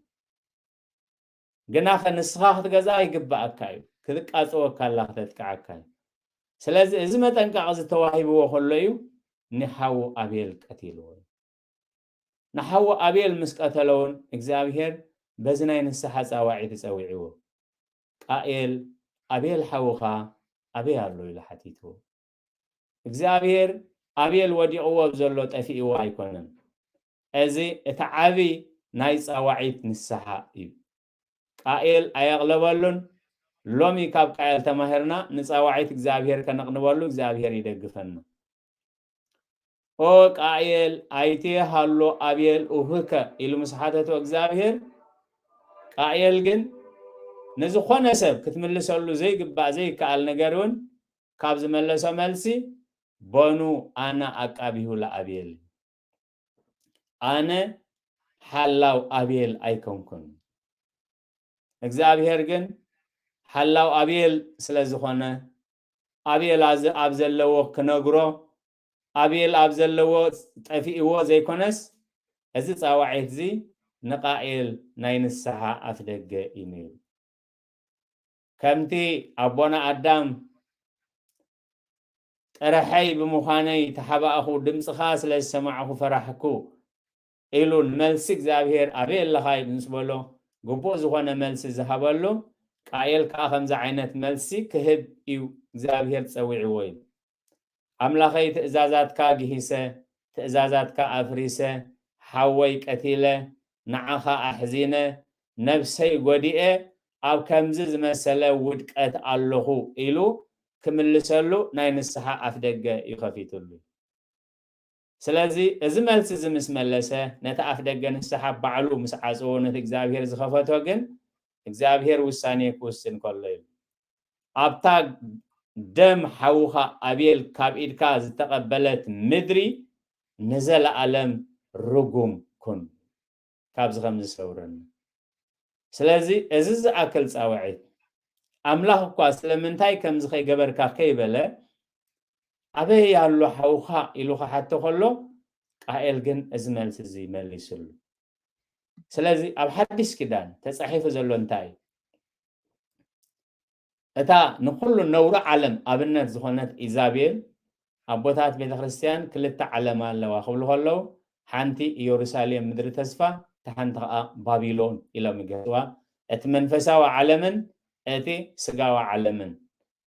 ግናኸ ንስኻ ክትገዝኣ ይግብኣካ እዩ። ክትቃፅወካ ኣላ ክተጥቅዓካ እዩ። ስለዚ እዚ መጠንቀቕ እዚ ተዋሂብዎ ከሎ እዩ ንሓዉ ኣቤል ቀቲልዎ እዩ። ንሓዉ ኣቤል ምስ ቀተሎ እውን እግዚኣብሔር በዚ ናይ ንስሓ ፃዋዒት ጸዊዕዎ። ቃኤል ኣቤል ሓውኻ ኣበይ ኣሎ ኢሉ ሓቲትዎ። እግዚኣብሔር ኣቤል ወዲቕዎ ኣብ ዘሎ ጠፊእዎ ኣይኮነን። እዚ እቲ ዓቢ ናይ ጻዋዒት ንስሓ እዩ። ቃኤል ኣየቕለበሉን። ሎሚ ካብ ቃኤል ተማሂርና ንጻዋዒት እግዚኣብሔር ከነቕንበሉ እግዚኣብሔር ይደግፈና። ኦ ቃኤል ኣይቴ ሃሎ ኣቤል ኡህከ ኢሉ ምስ ሓተቶ እግዚኣብሔር ቃኤል ግን ንዝኾነ ሰብ ክትምልሰሉ ዘይግባእ ዘይከኣል ነገር እውን ካብ ዝመለሶ መልሲ በኑ ኣነ ኣቃቢሁ ለኣቤል ኣነ ሓላው ኣቤል ኣይኮንኩን። እግዚኣብሔር ግን ሓላው ኣቤል ስለ ዝኾነ ኣቤል ኣብ ዘለዎ ክነግሮ ኣቤል ኣብ ዘለዎ ጠፊእዎ ዘይኮነስ እዚ ፃዋዒት እዚ ንቃኤል ናይ ንስሓ ኣፍደገ እዩ ነይሩ። ከምቲ ኣቦና ኣዳም ጥረሐይ ብምዃነይ ተሓባእኹ፣ ድምፅኻ ስለ ዝሰማዕኹ ፈራሕኩ ኢሉ ንመልሲ እግዚኣብሔር ኣበይ ኣለኻ ምስ በሎ፣ ግቡእ ዝኾነ መልሲ ዝሃበሉ፣ ቃኤል ከኣ ከምዚ ዓይነት መልሲ ክህብ እዩ እግዚኣብሔር ጸዊዕዎ እዩ። ኣምላኸይ ትእዛዛትካ ግሂሰ፣ ትእዛዛትካ ኣፍሪሰ፣ ሓወይ ቀቲለ፣ ንዓኻ ኣሕዚነ፣ ነብሰይ ጎዲኤ፣ ኣብ ከምዚ ዝመሰለ ውድቀት ኣለኹ ኢሉ ክምልሰሉ ናይ ንስሓ ኣፍደገ እዩ ከፊትሉ። ስለዚ እዚ መልሲ እዚ ምስ መለሰ፣ ነቲ ኣፍደገ ንስሓ ባዕሉ ምስ ዓጸዎ፣ ነቲ እግዚኣብሔር ዝኸፈቶ ግን እግዚኣብሔር ውሳኔ ክውስን ከሎ እዩ። ኣብታ ደም ሓውኻ ኣቤል ካብ ኢድካ ዝተቐበለት ምድሪ ንዘለኣለም ርጉም ኩን። ካብዚ ከም ዝሰውረኒ። ስለዚ እዚ ዝኣክል ጻውዒት ኣምላኽ እኳ ስለምንታይ ከምዚ ከይገበርካ ከይበለ፣ ኣበይ ኣሎ ሓውኻ ኢሉ ክሓቶ ከሎ፣ ቃኤል ግን እዚ መልሲ እዚ መሊስሉ። ስለዚ ኣብ ሓድሽ ኪዳን ተጻሒፉ ዘሎ እንታይ እዩ? እታ ንኹሉ ነውሪ ዓለም ኣብነት ዝኾነት ኢዛቤል፣ ኣቦታት ቤተ ክርስቲያን ክልተ ዓለም ኣለዋ ክብሉ ከለዉ፣ ሓንቲ ኢየሩሳሌም ምድሪ ተስፋ፣ እታ ሓንቲ ኸኣ ባቢሎን ኢሎም ይገልጽዋ። እቲ መንፈሳዊ ዓለምን እቲ ስጋዊ ዓለምን፣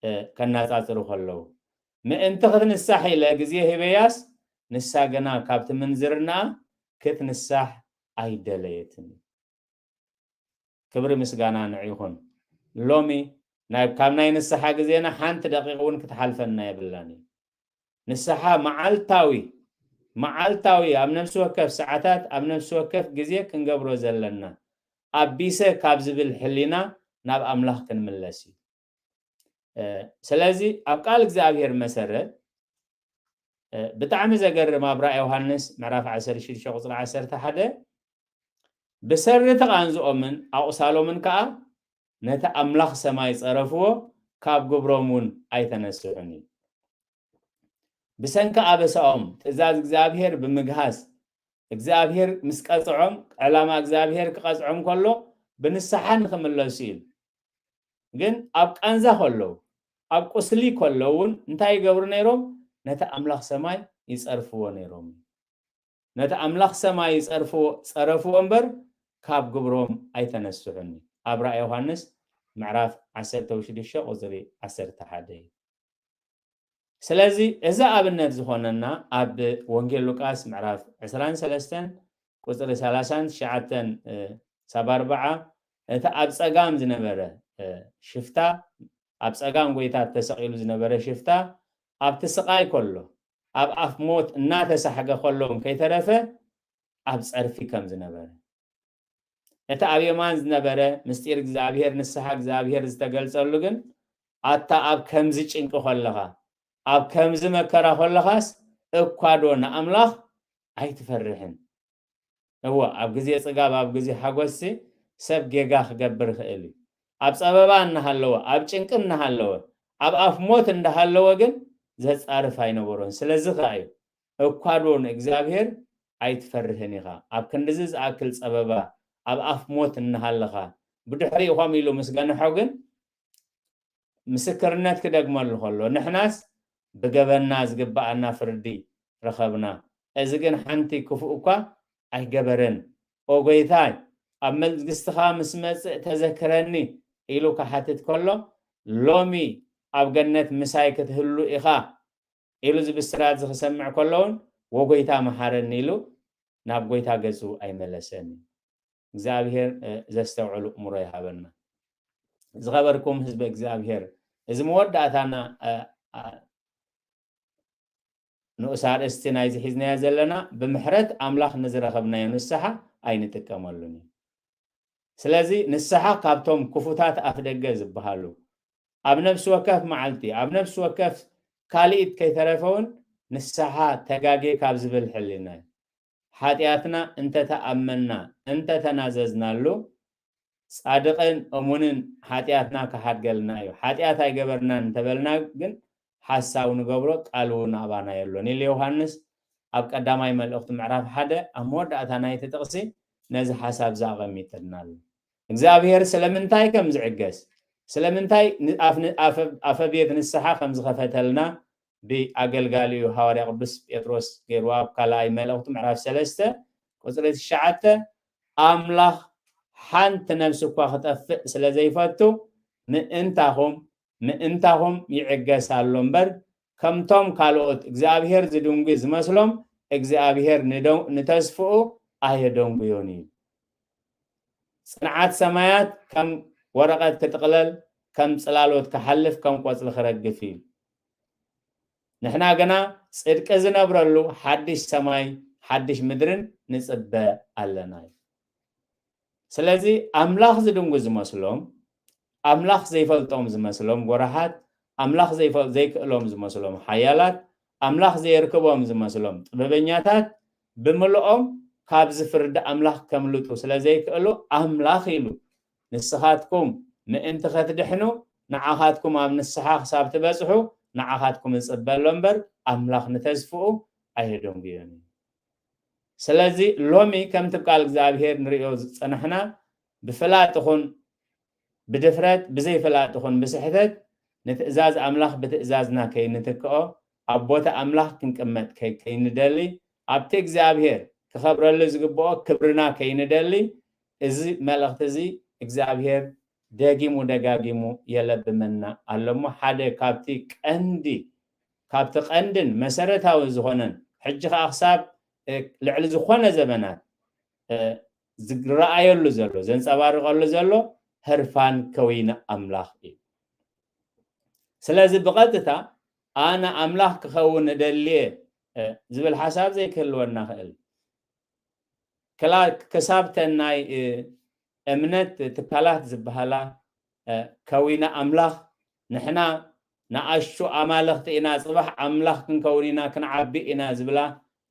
እ፣ ከነጻጽሩ ከለዉ፣ ምእንቲ ክትንሳሕ ኢለ ግዜ ሂበያስ፣ ንሳ ግና ካብቲ ምንዝርናኣ ክትንሳሕ ኣይደለየትን። ክብሪ ምስጋና ንዑ ይኹን። ሎሚ ናይ፣ ካብ ናይ ንስሓ ግዜና ሓንቲ ደቂቕ እውን ክትሓልፈና የብላን እዩ። ንስሓ መዓልታዊ፣ መዓልታዊ ኣብ ነፍሲ ወከፍ ሰዓታት፣ ኣብ ነፍሲ ወከፍ ግዜ ክንገብሮ ዘለና፣ ኣቢሰ ካብ ዝብል ሕሊና ናብ ኣምላኽ ክንምለስ እዩ። እ፣ ስለዚ ኣብ ቃል እግዚኣብሔር መሰረት፣ እ፣ ብጣዕሚ ዘገርም ኣብ ራእይ ዮሃንስ ምዕራፍ ዓሰርተ ሽዱሽተ ቁጽሪ ዓሰርተ ሓደ፣ "ብሰሪ ተቓንዝኦምን ኣቑሳሎምን ከኣ ነቲ ኣምላኽ ሰማይ ጸረፍዎ፣ ካብ ግብሮም እውን ኣይተነስሑን እዩ። ብሰንኪ ኣበሳኦም ትእዛዝ እግዚኣብሔር ብምግሃስ፣ እግዚኣብሔር ምስ ቀጽዖም፣ ዕላማ እግዚኣብሔር ክቐጽዖም ከሎ ብንስሓ ንኽምለሱ ኢሉ። ግን ኣብ ቃንዛ ከለዉ፣ ኣብ ቁስሊ ከለዉ እውን እንታይ ይገብሩ ነይሮም? ነቲ ኣምላኽ ሰማይ ይጸርፍዎ ነይሮም። ነቲ ኣምላኽ ሰማይ ይጸርፍዎ፣ ጸረፍዎ እምበር ካብ ግብሮም ኣይተነስሑን እዩ." ኣብ ራእይ ዮሃንስ ምዕራፍ ዓሰርተ ሽዱሽተ ቁጽሪ ዓሰርተ ሓደ እዩ። ስለዚ እዚ ኣብነት ዝኾነና ኣብ ወንጌል ሉቃስ ምዕራፍ ዕስራን ሰለስተን ቁጽሪ ሰላሳን ትሽዓተን፣ እ፣ ሳብ ኣርብዓ፣ እቲ ኣብ ጸጋም ዝነበረ፣ እ፣ ሽፍታ፣ ኣብ ጸጋም ጎይታ ተሰቒሉ ዝነበረ ሽፍታ ኣብቲ ስቓይ ከሎ፣ ኣብ ኣፍ ሞት እናተሳሕገ ከሎ እውን ከይተረፈ ኣብ ጸርፊ ከም ዝነበረ፣ እቲ ኣብ የማን ዝነበረ ምስጢር እግዚኣብሔር፣ ንስሓ እግዚኣብሔር ዝተገልጸሉ ግን፣ ኣታ ኣብ ከምዚ ጭንቂ ከለኻ፣ ኣብ ከምዚ መከራ ከለኻስ እኳ ዶ ንኣምላኽ ኣይትፈርሕን? እወ፣ ኣብ ግዜ ጽጋብ፣ ኣብ ግዜ ሓጎስሲ ሰብ ጌጋ ክገብር ይኽእል እዩ። ኣብ ጸበባ እናሃለወ፣ ኣብ ጭንቂ እናሃለወ፣ ኣብ ኣፍ ሞት እንዳሃለወ ግን ዘጻርፍ ኣይነበሮን። ስለዚ ከኣ እዩ፣ እኳ ዶ ንእግዚኣብሔር ኣይትፈርህን ኢኻ። ኣብ ክንድዚ ዝኣክል ጸበባ፣ ኣብ ኣፍ ሞት እናሃለኻ፣ ብድሕሪኡ ከምኡ ኢሉ ምስ ገንሖ ግን፣ ምስክርነት ክደግመሉ ከሎ፣ ንሕናስ ብገበንና ዝግብኣና ፍርዲ ረኸብና፣ እዚ ግን ሓንቲ ክፉእ እኳ ኣይገበረን። ኦ ጎይታይ፣ ኣብ መንግስትኻ ምስ መጽእ ተዘክረኒ ኢሉ ክሓትት ከሎ፣ ሎሚ ኣብ ገነት ምሳይ ክትህሉ ኢኻ ኢሉ ዝብስራት እዚ ክሰምዕ ከሎ እውን፣ "ወጎይታ መሓረኒ" ኢሉ ናብ ጎይታ ገጹ ኣይመለሰን። እግዚኣብሔር፣ እ፣ ዘስተውዕሉ እምሮ ይሃበና። ዝኸበርኩም ህዝቢ እግዚኣብሔር፣ እዚ መወዳእታና፣ እ፣ እ፣ ንኡስ ኣርእስቲ ናይዚ ሒዝናዮ ዘለና፣ ብምሕረት ኣምላኽ ንዝረኸብናዮ ንስሓ ኣይንጥቀመሉን እዩ። ስለዚ ንስሓ ካብቶም ክፉታት ኣፍደገ ዝበሃሉ፣ ኣብ ነፍሲ ወከፍ መዓልቲ፣ ኣብ ነፍሲ ወከፍ ካልኢት ከይተረፈ እውን ንስሓ ተጋጌ ካብ ዝብል ሕሊና እዩ። ሓጢኣትና እንተተኣመና፣ እንተተናዘዝናሉ፣ ጻድቕን እሙንን ሓጢኣትና ክሓድገልና እዩ። ሓጢኣት ኣይገበርናን እንተበልና ግን ሓሳዊ ንገብሮ፣ ቃሉ እውን ኣባና የሎን ኢሉ ዮሃንስ ኣብ ቀዳማይ መልእኽቱ ምዕራፍ ሓደ ኣብ መወዳእታ ናይቲ ጥቕሲ ነዚ ሓሳብ እዚ ኣቐሚጥልና ኣሎ። እግዚኣብሔር ስለምንታይ ከም ዝዕገስ፣ ስለምንታይ ን-፣ ኣፍ-፣ ኣፈ-፣ ኣፈ ቤት ንስሓ ከም ዝኸፈተልና ብኣገልጋሊኡ ሃዋርያ ቅዱስ ጴጥሮስ ገይርዋ ኣብ ካልኣይ መልእኽቱ ምዕራፍ ሰለስተ ቁፅሪ ትሽዓተ፣ ኣምላኽ ሓንቲ ነፍሲ እኳ ክጠፍእ ስለ ዘይፈቱ ምእንታኹም ምእንታኹም ይዕገስ ኣሎ እምበር፣ ከምቶም ካልኦት እግዚኣብሔር ዝድንጉ ዝመስሎም እግዚኣብሔር ንደው- ንተስፍኡ ኣየደንጉዮን እዩ። ጽንዓት ሰማያት ከም ወረቐት ክጥቕለል፣ ከም ጽላሎት ክሓልፍ፣ ከም ቆጽሊ ክረግፍ እዩ። ንሕና ግና ጽድቂ ዝነብረሉ ሓድሽ ሰማይ ሓድሽ ምድርን ንጽበ ኣለና እዩ። ስለዚ ኣምላኽ ዝድንጉ ዝመስሎም፣ ኣምላኽ ዘይፈልጦም ዝመስሎም ጎራሓት፣ ኣምላኽ ዘይፈ- ዘይክእሎም ዝመስሎም ሓያላት፣ ኣምላኽ ዘየርክቦም ዝመስሎም ጥበበኛታት ብምልኦም ካብዚ ፍርዲ ኣምላኽ ከምልጡ ስለ ዘይክእሉ ኣምላኽ ኢሉ ንስኻትኩም ምእንቲ ኸትድሕኑ ንዓኻትኩም ኣብ ንስሓ ክሳብ ትበጽሑ ንዓኻትኩም እጽበሎ እምበር ኣምላኽ ንተስፍኡ ኣየደንጉዮን እዩ። ስለዚ ሎሚ ከምቲ ቃል እግዚኣብሔር ንርእዮ ዝጸናሕና ብፍላጥ ኹን ብድፍረት ብዘይፍላጥ ኹን ብስሕተት ንትእዛዝ ኣምላኽ ብትእዛዝና ከይንትክኦ ኣብ ቦታ ኣምላኽ ክንቅመጥ ከይ- ከይንደሊ ኣብቲ እግዚኣብሔር ክኸብረሉ ዝግብኦ ክብርና ከይንደሊ እዚ መልእኽቲ እዚ እግዚኣብሔር ደጊሙ ደጋጊሙ የለብመና ኣሎ እሞ ሓደ ካብቲ ቀንዲ ካብቲ ቀንድን መሰረታዊ ዝኾነን ሕጂ ከዓ ክሳብ ልዕሊ ዝኾነ ዘበናት ዝረኣየሉ ዘሎ ዘንፀባርቀሉ ዘሎ ህርፋን ከዊነ ኣምላኽ እዩ። ስለዚ ብቐጥታ ኣነ ኣምላኽ ክኸውን እደልየ ዝብል ሓሳብ ዘይክህልወና ክእል ክሳብተን ናይ እምነት ትካላት ዝበሃላ ከዊነ ኣምላኽ ንሕና ንኣሹ ኣማልኽቲ ኢና፣ ፅባሕ ኣምላኽ ክንከውን ኢና፣ ክንዓቢ ኢና ዝብላ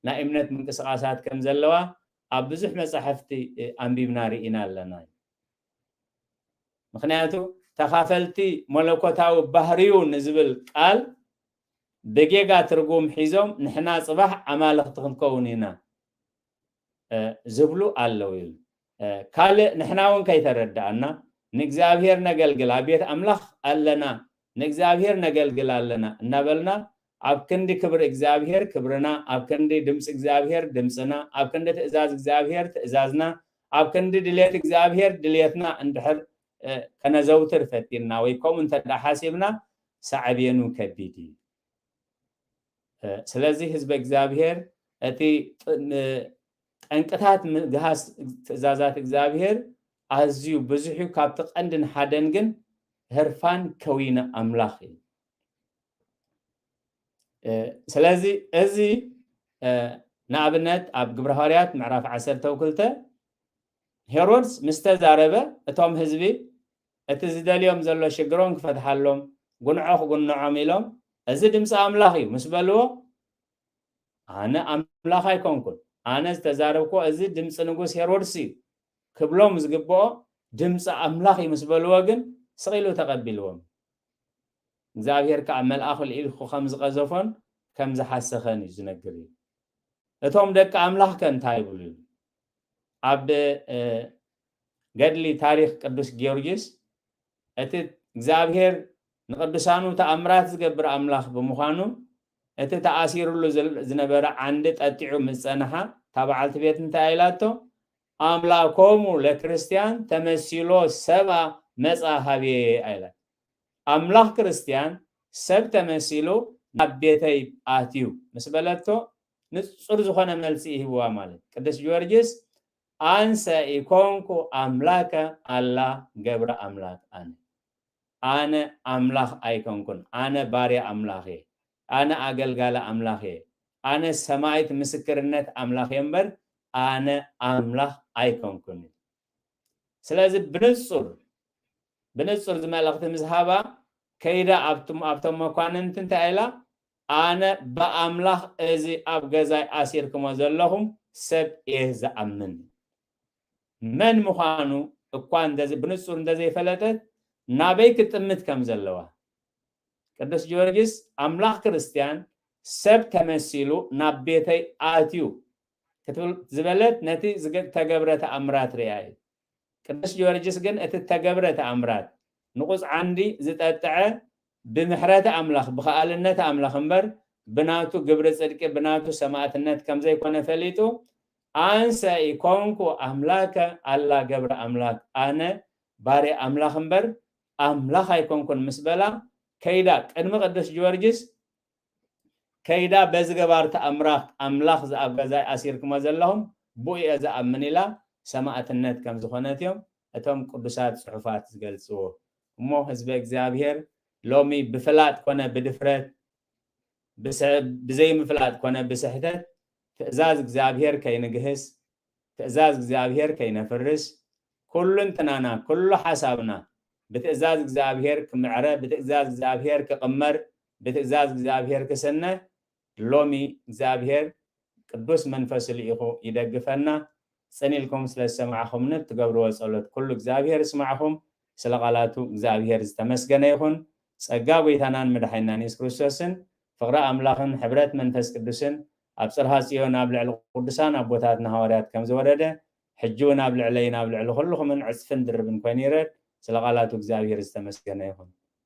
ናይ እምነት ምንቅስቃሳት ከም ዘለዋ ኣብ ብዙሕ መፃሕፍቲ ኣንቢብና ርኢና ኣለና። ምክንያቱ ተኻፈልቲ መለኮታዊ ባህርዩ ንዝብል ቃል ብጌጋ ትርጉም ሒዞም ንሕና ፅባሕ ኣማልኽቲ ክንከውን ኢና ዝብሉ ኣለዉ እዩ። ካልእ ንሕና እውን ከይተረዳእና ንእግዚኣብሔር ነገልግል ኣብ ቤት ኣምላኽ ኣለና ንእግዚኣብሔር ነገልግል ኣለና እናበልና ኣብ ክንዲ ክብሪ እግዚኣብሔር ክብርና ኣብ ክንዲ ድምፂ እግዚኣብሔር ድምፅና ኣብ ክንዲ ትእዛዝ እግዚኣብሔር ትእዛዝና ኣብ ክንዲ ድሌት እግዚኣብሔር ድሌትና እንድሕር ከነዘውትር ፈቲንና ወይ ከምኡ እንተ ሓሲብና ሳዕቤኑ ከቢድ እዩ። ስለዚ ህዝበ እግዚኣብሔር እቲ ጠንቅታት ምግሃስ ትእዛዛት እግዚኣብሔር ኣዝዩ ብዙሕ እዩ። ካብቲ ቀንድን ሓደን ግን ህርፋን ከዊነ ኣምላኽ እዩ። ስለዚ እዚ ንኣብነት ኣብ ግብረ ሃዋርያት ምዕራፍ ዓሰርተ ክልተ ሄሮድስ ምስ ተዛረበ እቶም ህዝቢ እቲ ዝደልዮም ዘሎ ሽግሮም ክፈትሓሎም ጉንዖ ክጉንዖም ኢሎም እዚ ድምፂ ኣምላኽ እዩ ምስ በልዎ ኣነ ኣምላኽ ኣይኮንኩን ኣነ ዝተዛረብኮ እዚ ድምፂ ንጉስ ሄሮድስ እዩ ክብሎም ዝግብኦ ድምፂ ኣምላኽ እዩ ምስ በልዎ ግን ስቕ ኢሉ ተቐቢልዎም። እግዚኣብሔር ከዓ መልኣኹ ልኢልኩ ከም ዝቐዘፎን ከም ዝሓሰኸን እዩ ዝነግር እዩ። እቶም ደቂ ኣምላኽ ከ እንታይ ይብሉ እዩ? ኣብ ገድሊ ታሪኽ ቅዱስ ጊዮርጊስ እቲ እግዚኣብሔር ንቅዱሳኑ ተኣምራት ዝገብር ኣምላኽ ብምዃኑ እቲ ተኣሲሩሉ ዝነበረ ዓንዲ ጠጢዑ ምስ ጸንሓ እታ በዓልቲ ቤት እንታይ ኢላቶ? ኣምላኮሙ ለክርስትያን ተመሲሎ ሰባ መጻ ሃብየ ኣይላት ኣምላኽ ክርስትያን ሰብ ተመሲሉ ናብ ቤተይ ኣትዩ ምስ በለቶ ንጹር ዝኾነ መልሲ ይህብዋ ማለት ቅዱስ ጊዮርጊስ ኣንሰ ኢኮንኩ ኣምላከ ኣላ ገብረ ኣምላክ ኣነ ኣነ ኣምላኽ ኣይኮንኩን ኣነ ባርያ ኣምላኽ እየ ኣነ ኣገልጋሊ ኣምላኽ እየ ኣነ ሰማይት ምስክርነት ኣምላኽ እየ እምበር ኣነ ኣምላኽ ኣይኮንኩን ስለዚ ብንጹር ብንጹር ዝመልእኽቲ ምስ ሃባ ከይዳ ኣብቶም ኣብቶም መኳንንቲ እንታይ ኢላ ኣነ ብኣምላኽ እዚ ኣብ ገዛይ ኣሲርክሞ ዘለኹም ሰብ እየ ዝኣምን መን ምዃኑ እኳ እንደዚ ብንጹር እንደዘይፈለጠት ናበይ ክትጥምት ከም ዘለዋ ቅዱስ ጊዮርጊስ ኣምላኽ ክርስትያን ሰብ ተመሲሉ ናብ ቤተይ ኣትዩ ክትብል ዝበለት ነቲ ዝተገብረ ተኣምራት ርያ እዩ። ቅዱስ ጊዮርጊስ ግን እቲ ተገብረ ተኣምራት ንቑፅ ዓንዲ ዝጠጥዐ ብምሕረት ኣምላኽ ብኸኣልነት ኣምላኽ እምበር ብናቱ ግብሪ ጽድቂ፣ ብናቱ ሰማእትነት ከም ዘይኮነ ፈሊጡ፣ ኣንሰ ኢኮንኩ ኣምላከ ኣላ ገብረ ኣምላክ፣ ኣነ ባርያ ኣምላኽ እምበር ኣምላኽ ኣይኮንኩን ምስ በላ፣ ከይዳ ቅድሚ ቅዱስ ጊዮርጊስ ከይዳ በዚ ገባር ተኣምራት ኣምላኽ ዝኣብ ገዛይ ኣሲርክሞ ዘለኹም ብኡ እየ ዝኣምን ኢላ ሰማእትነት ከም ዝኾነት እዮም እቶም ቅዱሳት ጽሑፋት ዝገልጽዎ። እሞ ህዝበ እግዚኣብሔር ሎሚ ብፍላጥ ኮነ ብድፍረት ብስዕ- ብዘይምፍላጥ ኮነ ብስሕተት ትእዛዝ እግዚኣብሔር ከይንግህስ ትእዛዝ እግዚኣብሔር ከይነፍርስ ኩሉ እንትናና ኩሉ ሓሳብና ብትእዛዝ እግዚኣብሔር ክምዕረ ብትእዛዝ እግዚኣብሔር ክቕመር ብትእዛዝ እግዚኣብሔር ክስነ ሎሚ እግዚኣብሔር ቅዱስ መንፈሱ ልኢኹ ይደግፈና። ጽን ኢልኩም ስለ ዝሰማዕኹምኒ ትገብርዎ ጸሎት ኩሉ እግዚኣብሔር ይስማዕኹም። ስለ ቃላቱ እግዚኣብሔር ዝተመስገነ ይኹን። ጸጋ ጎይታናን መድሓኒናን የሱስ ክርስቶስን ፍቕሪ ኣምላኽን ሕብረት መንፈስ ቅዱስን ኣብ ጽርሃ ጽዮን ኣብ ልዕሊ ቅዱሳን ኣቦታትና ሃዋርያት ከም ዝወረደ ሕጂ እውን ኣብ ልዕለይን ኣብ ልዕሊ ኩልኹምን ዕጽፍን ድርብን ኮይኑ ይረድ። ስለ ቃላቱ እግዚኣብሔር ዝተመስገነ ይኹን።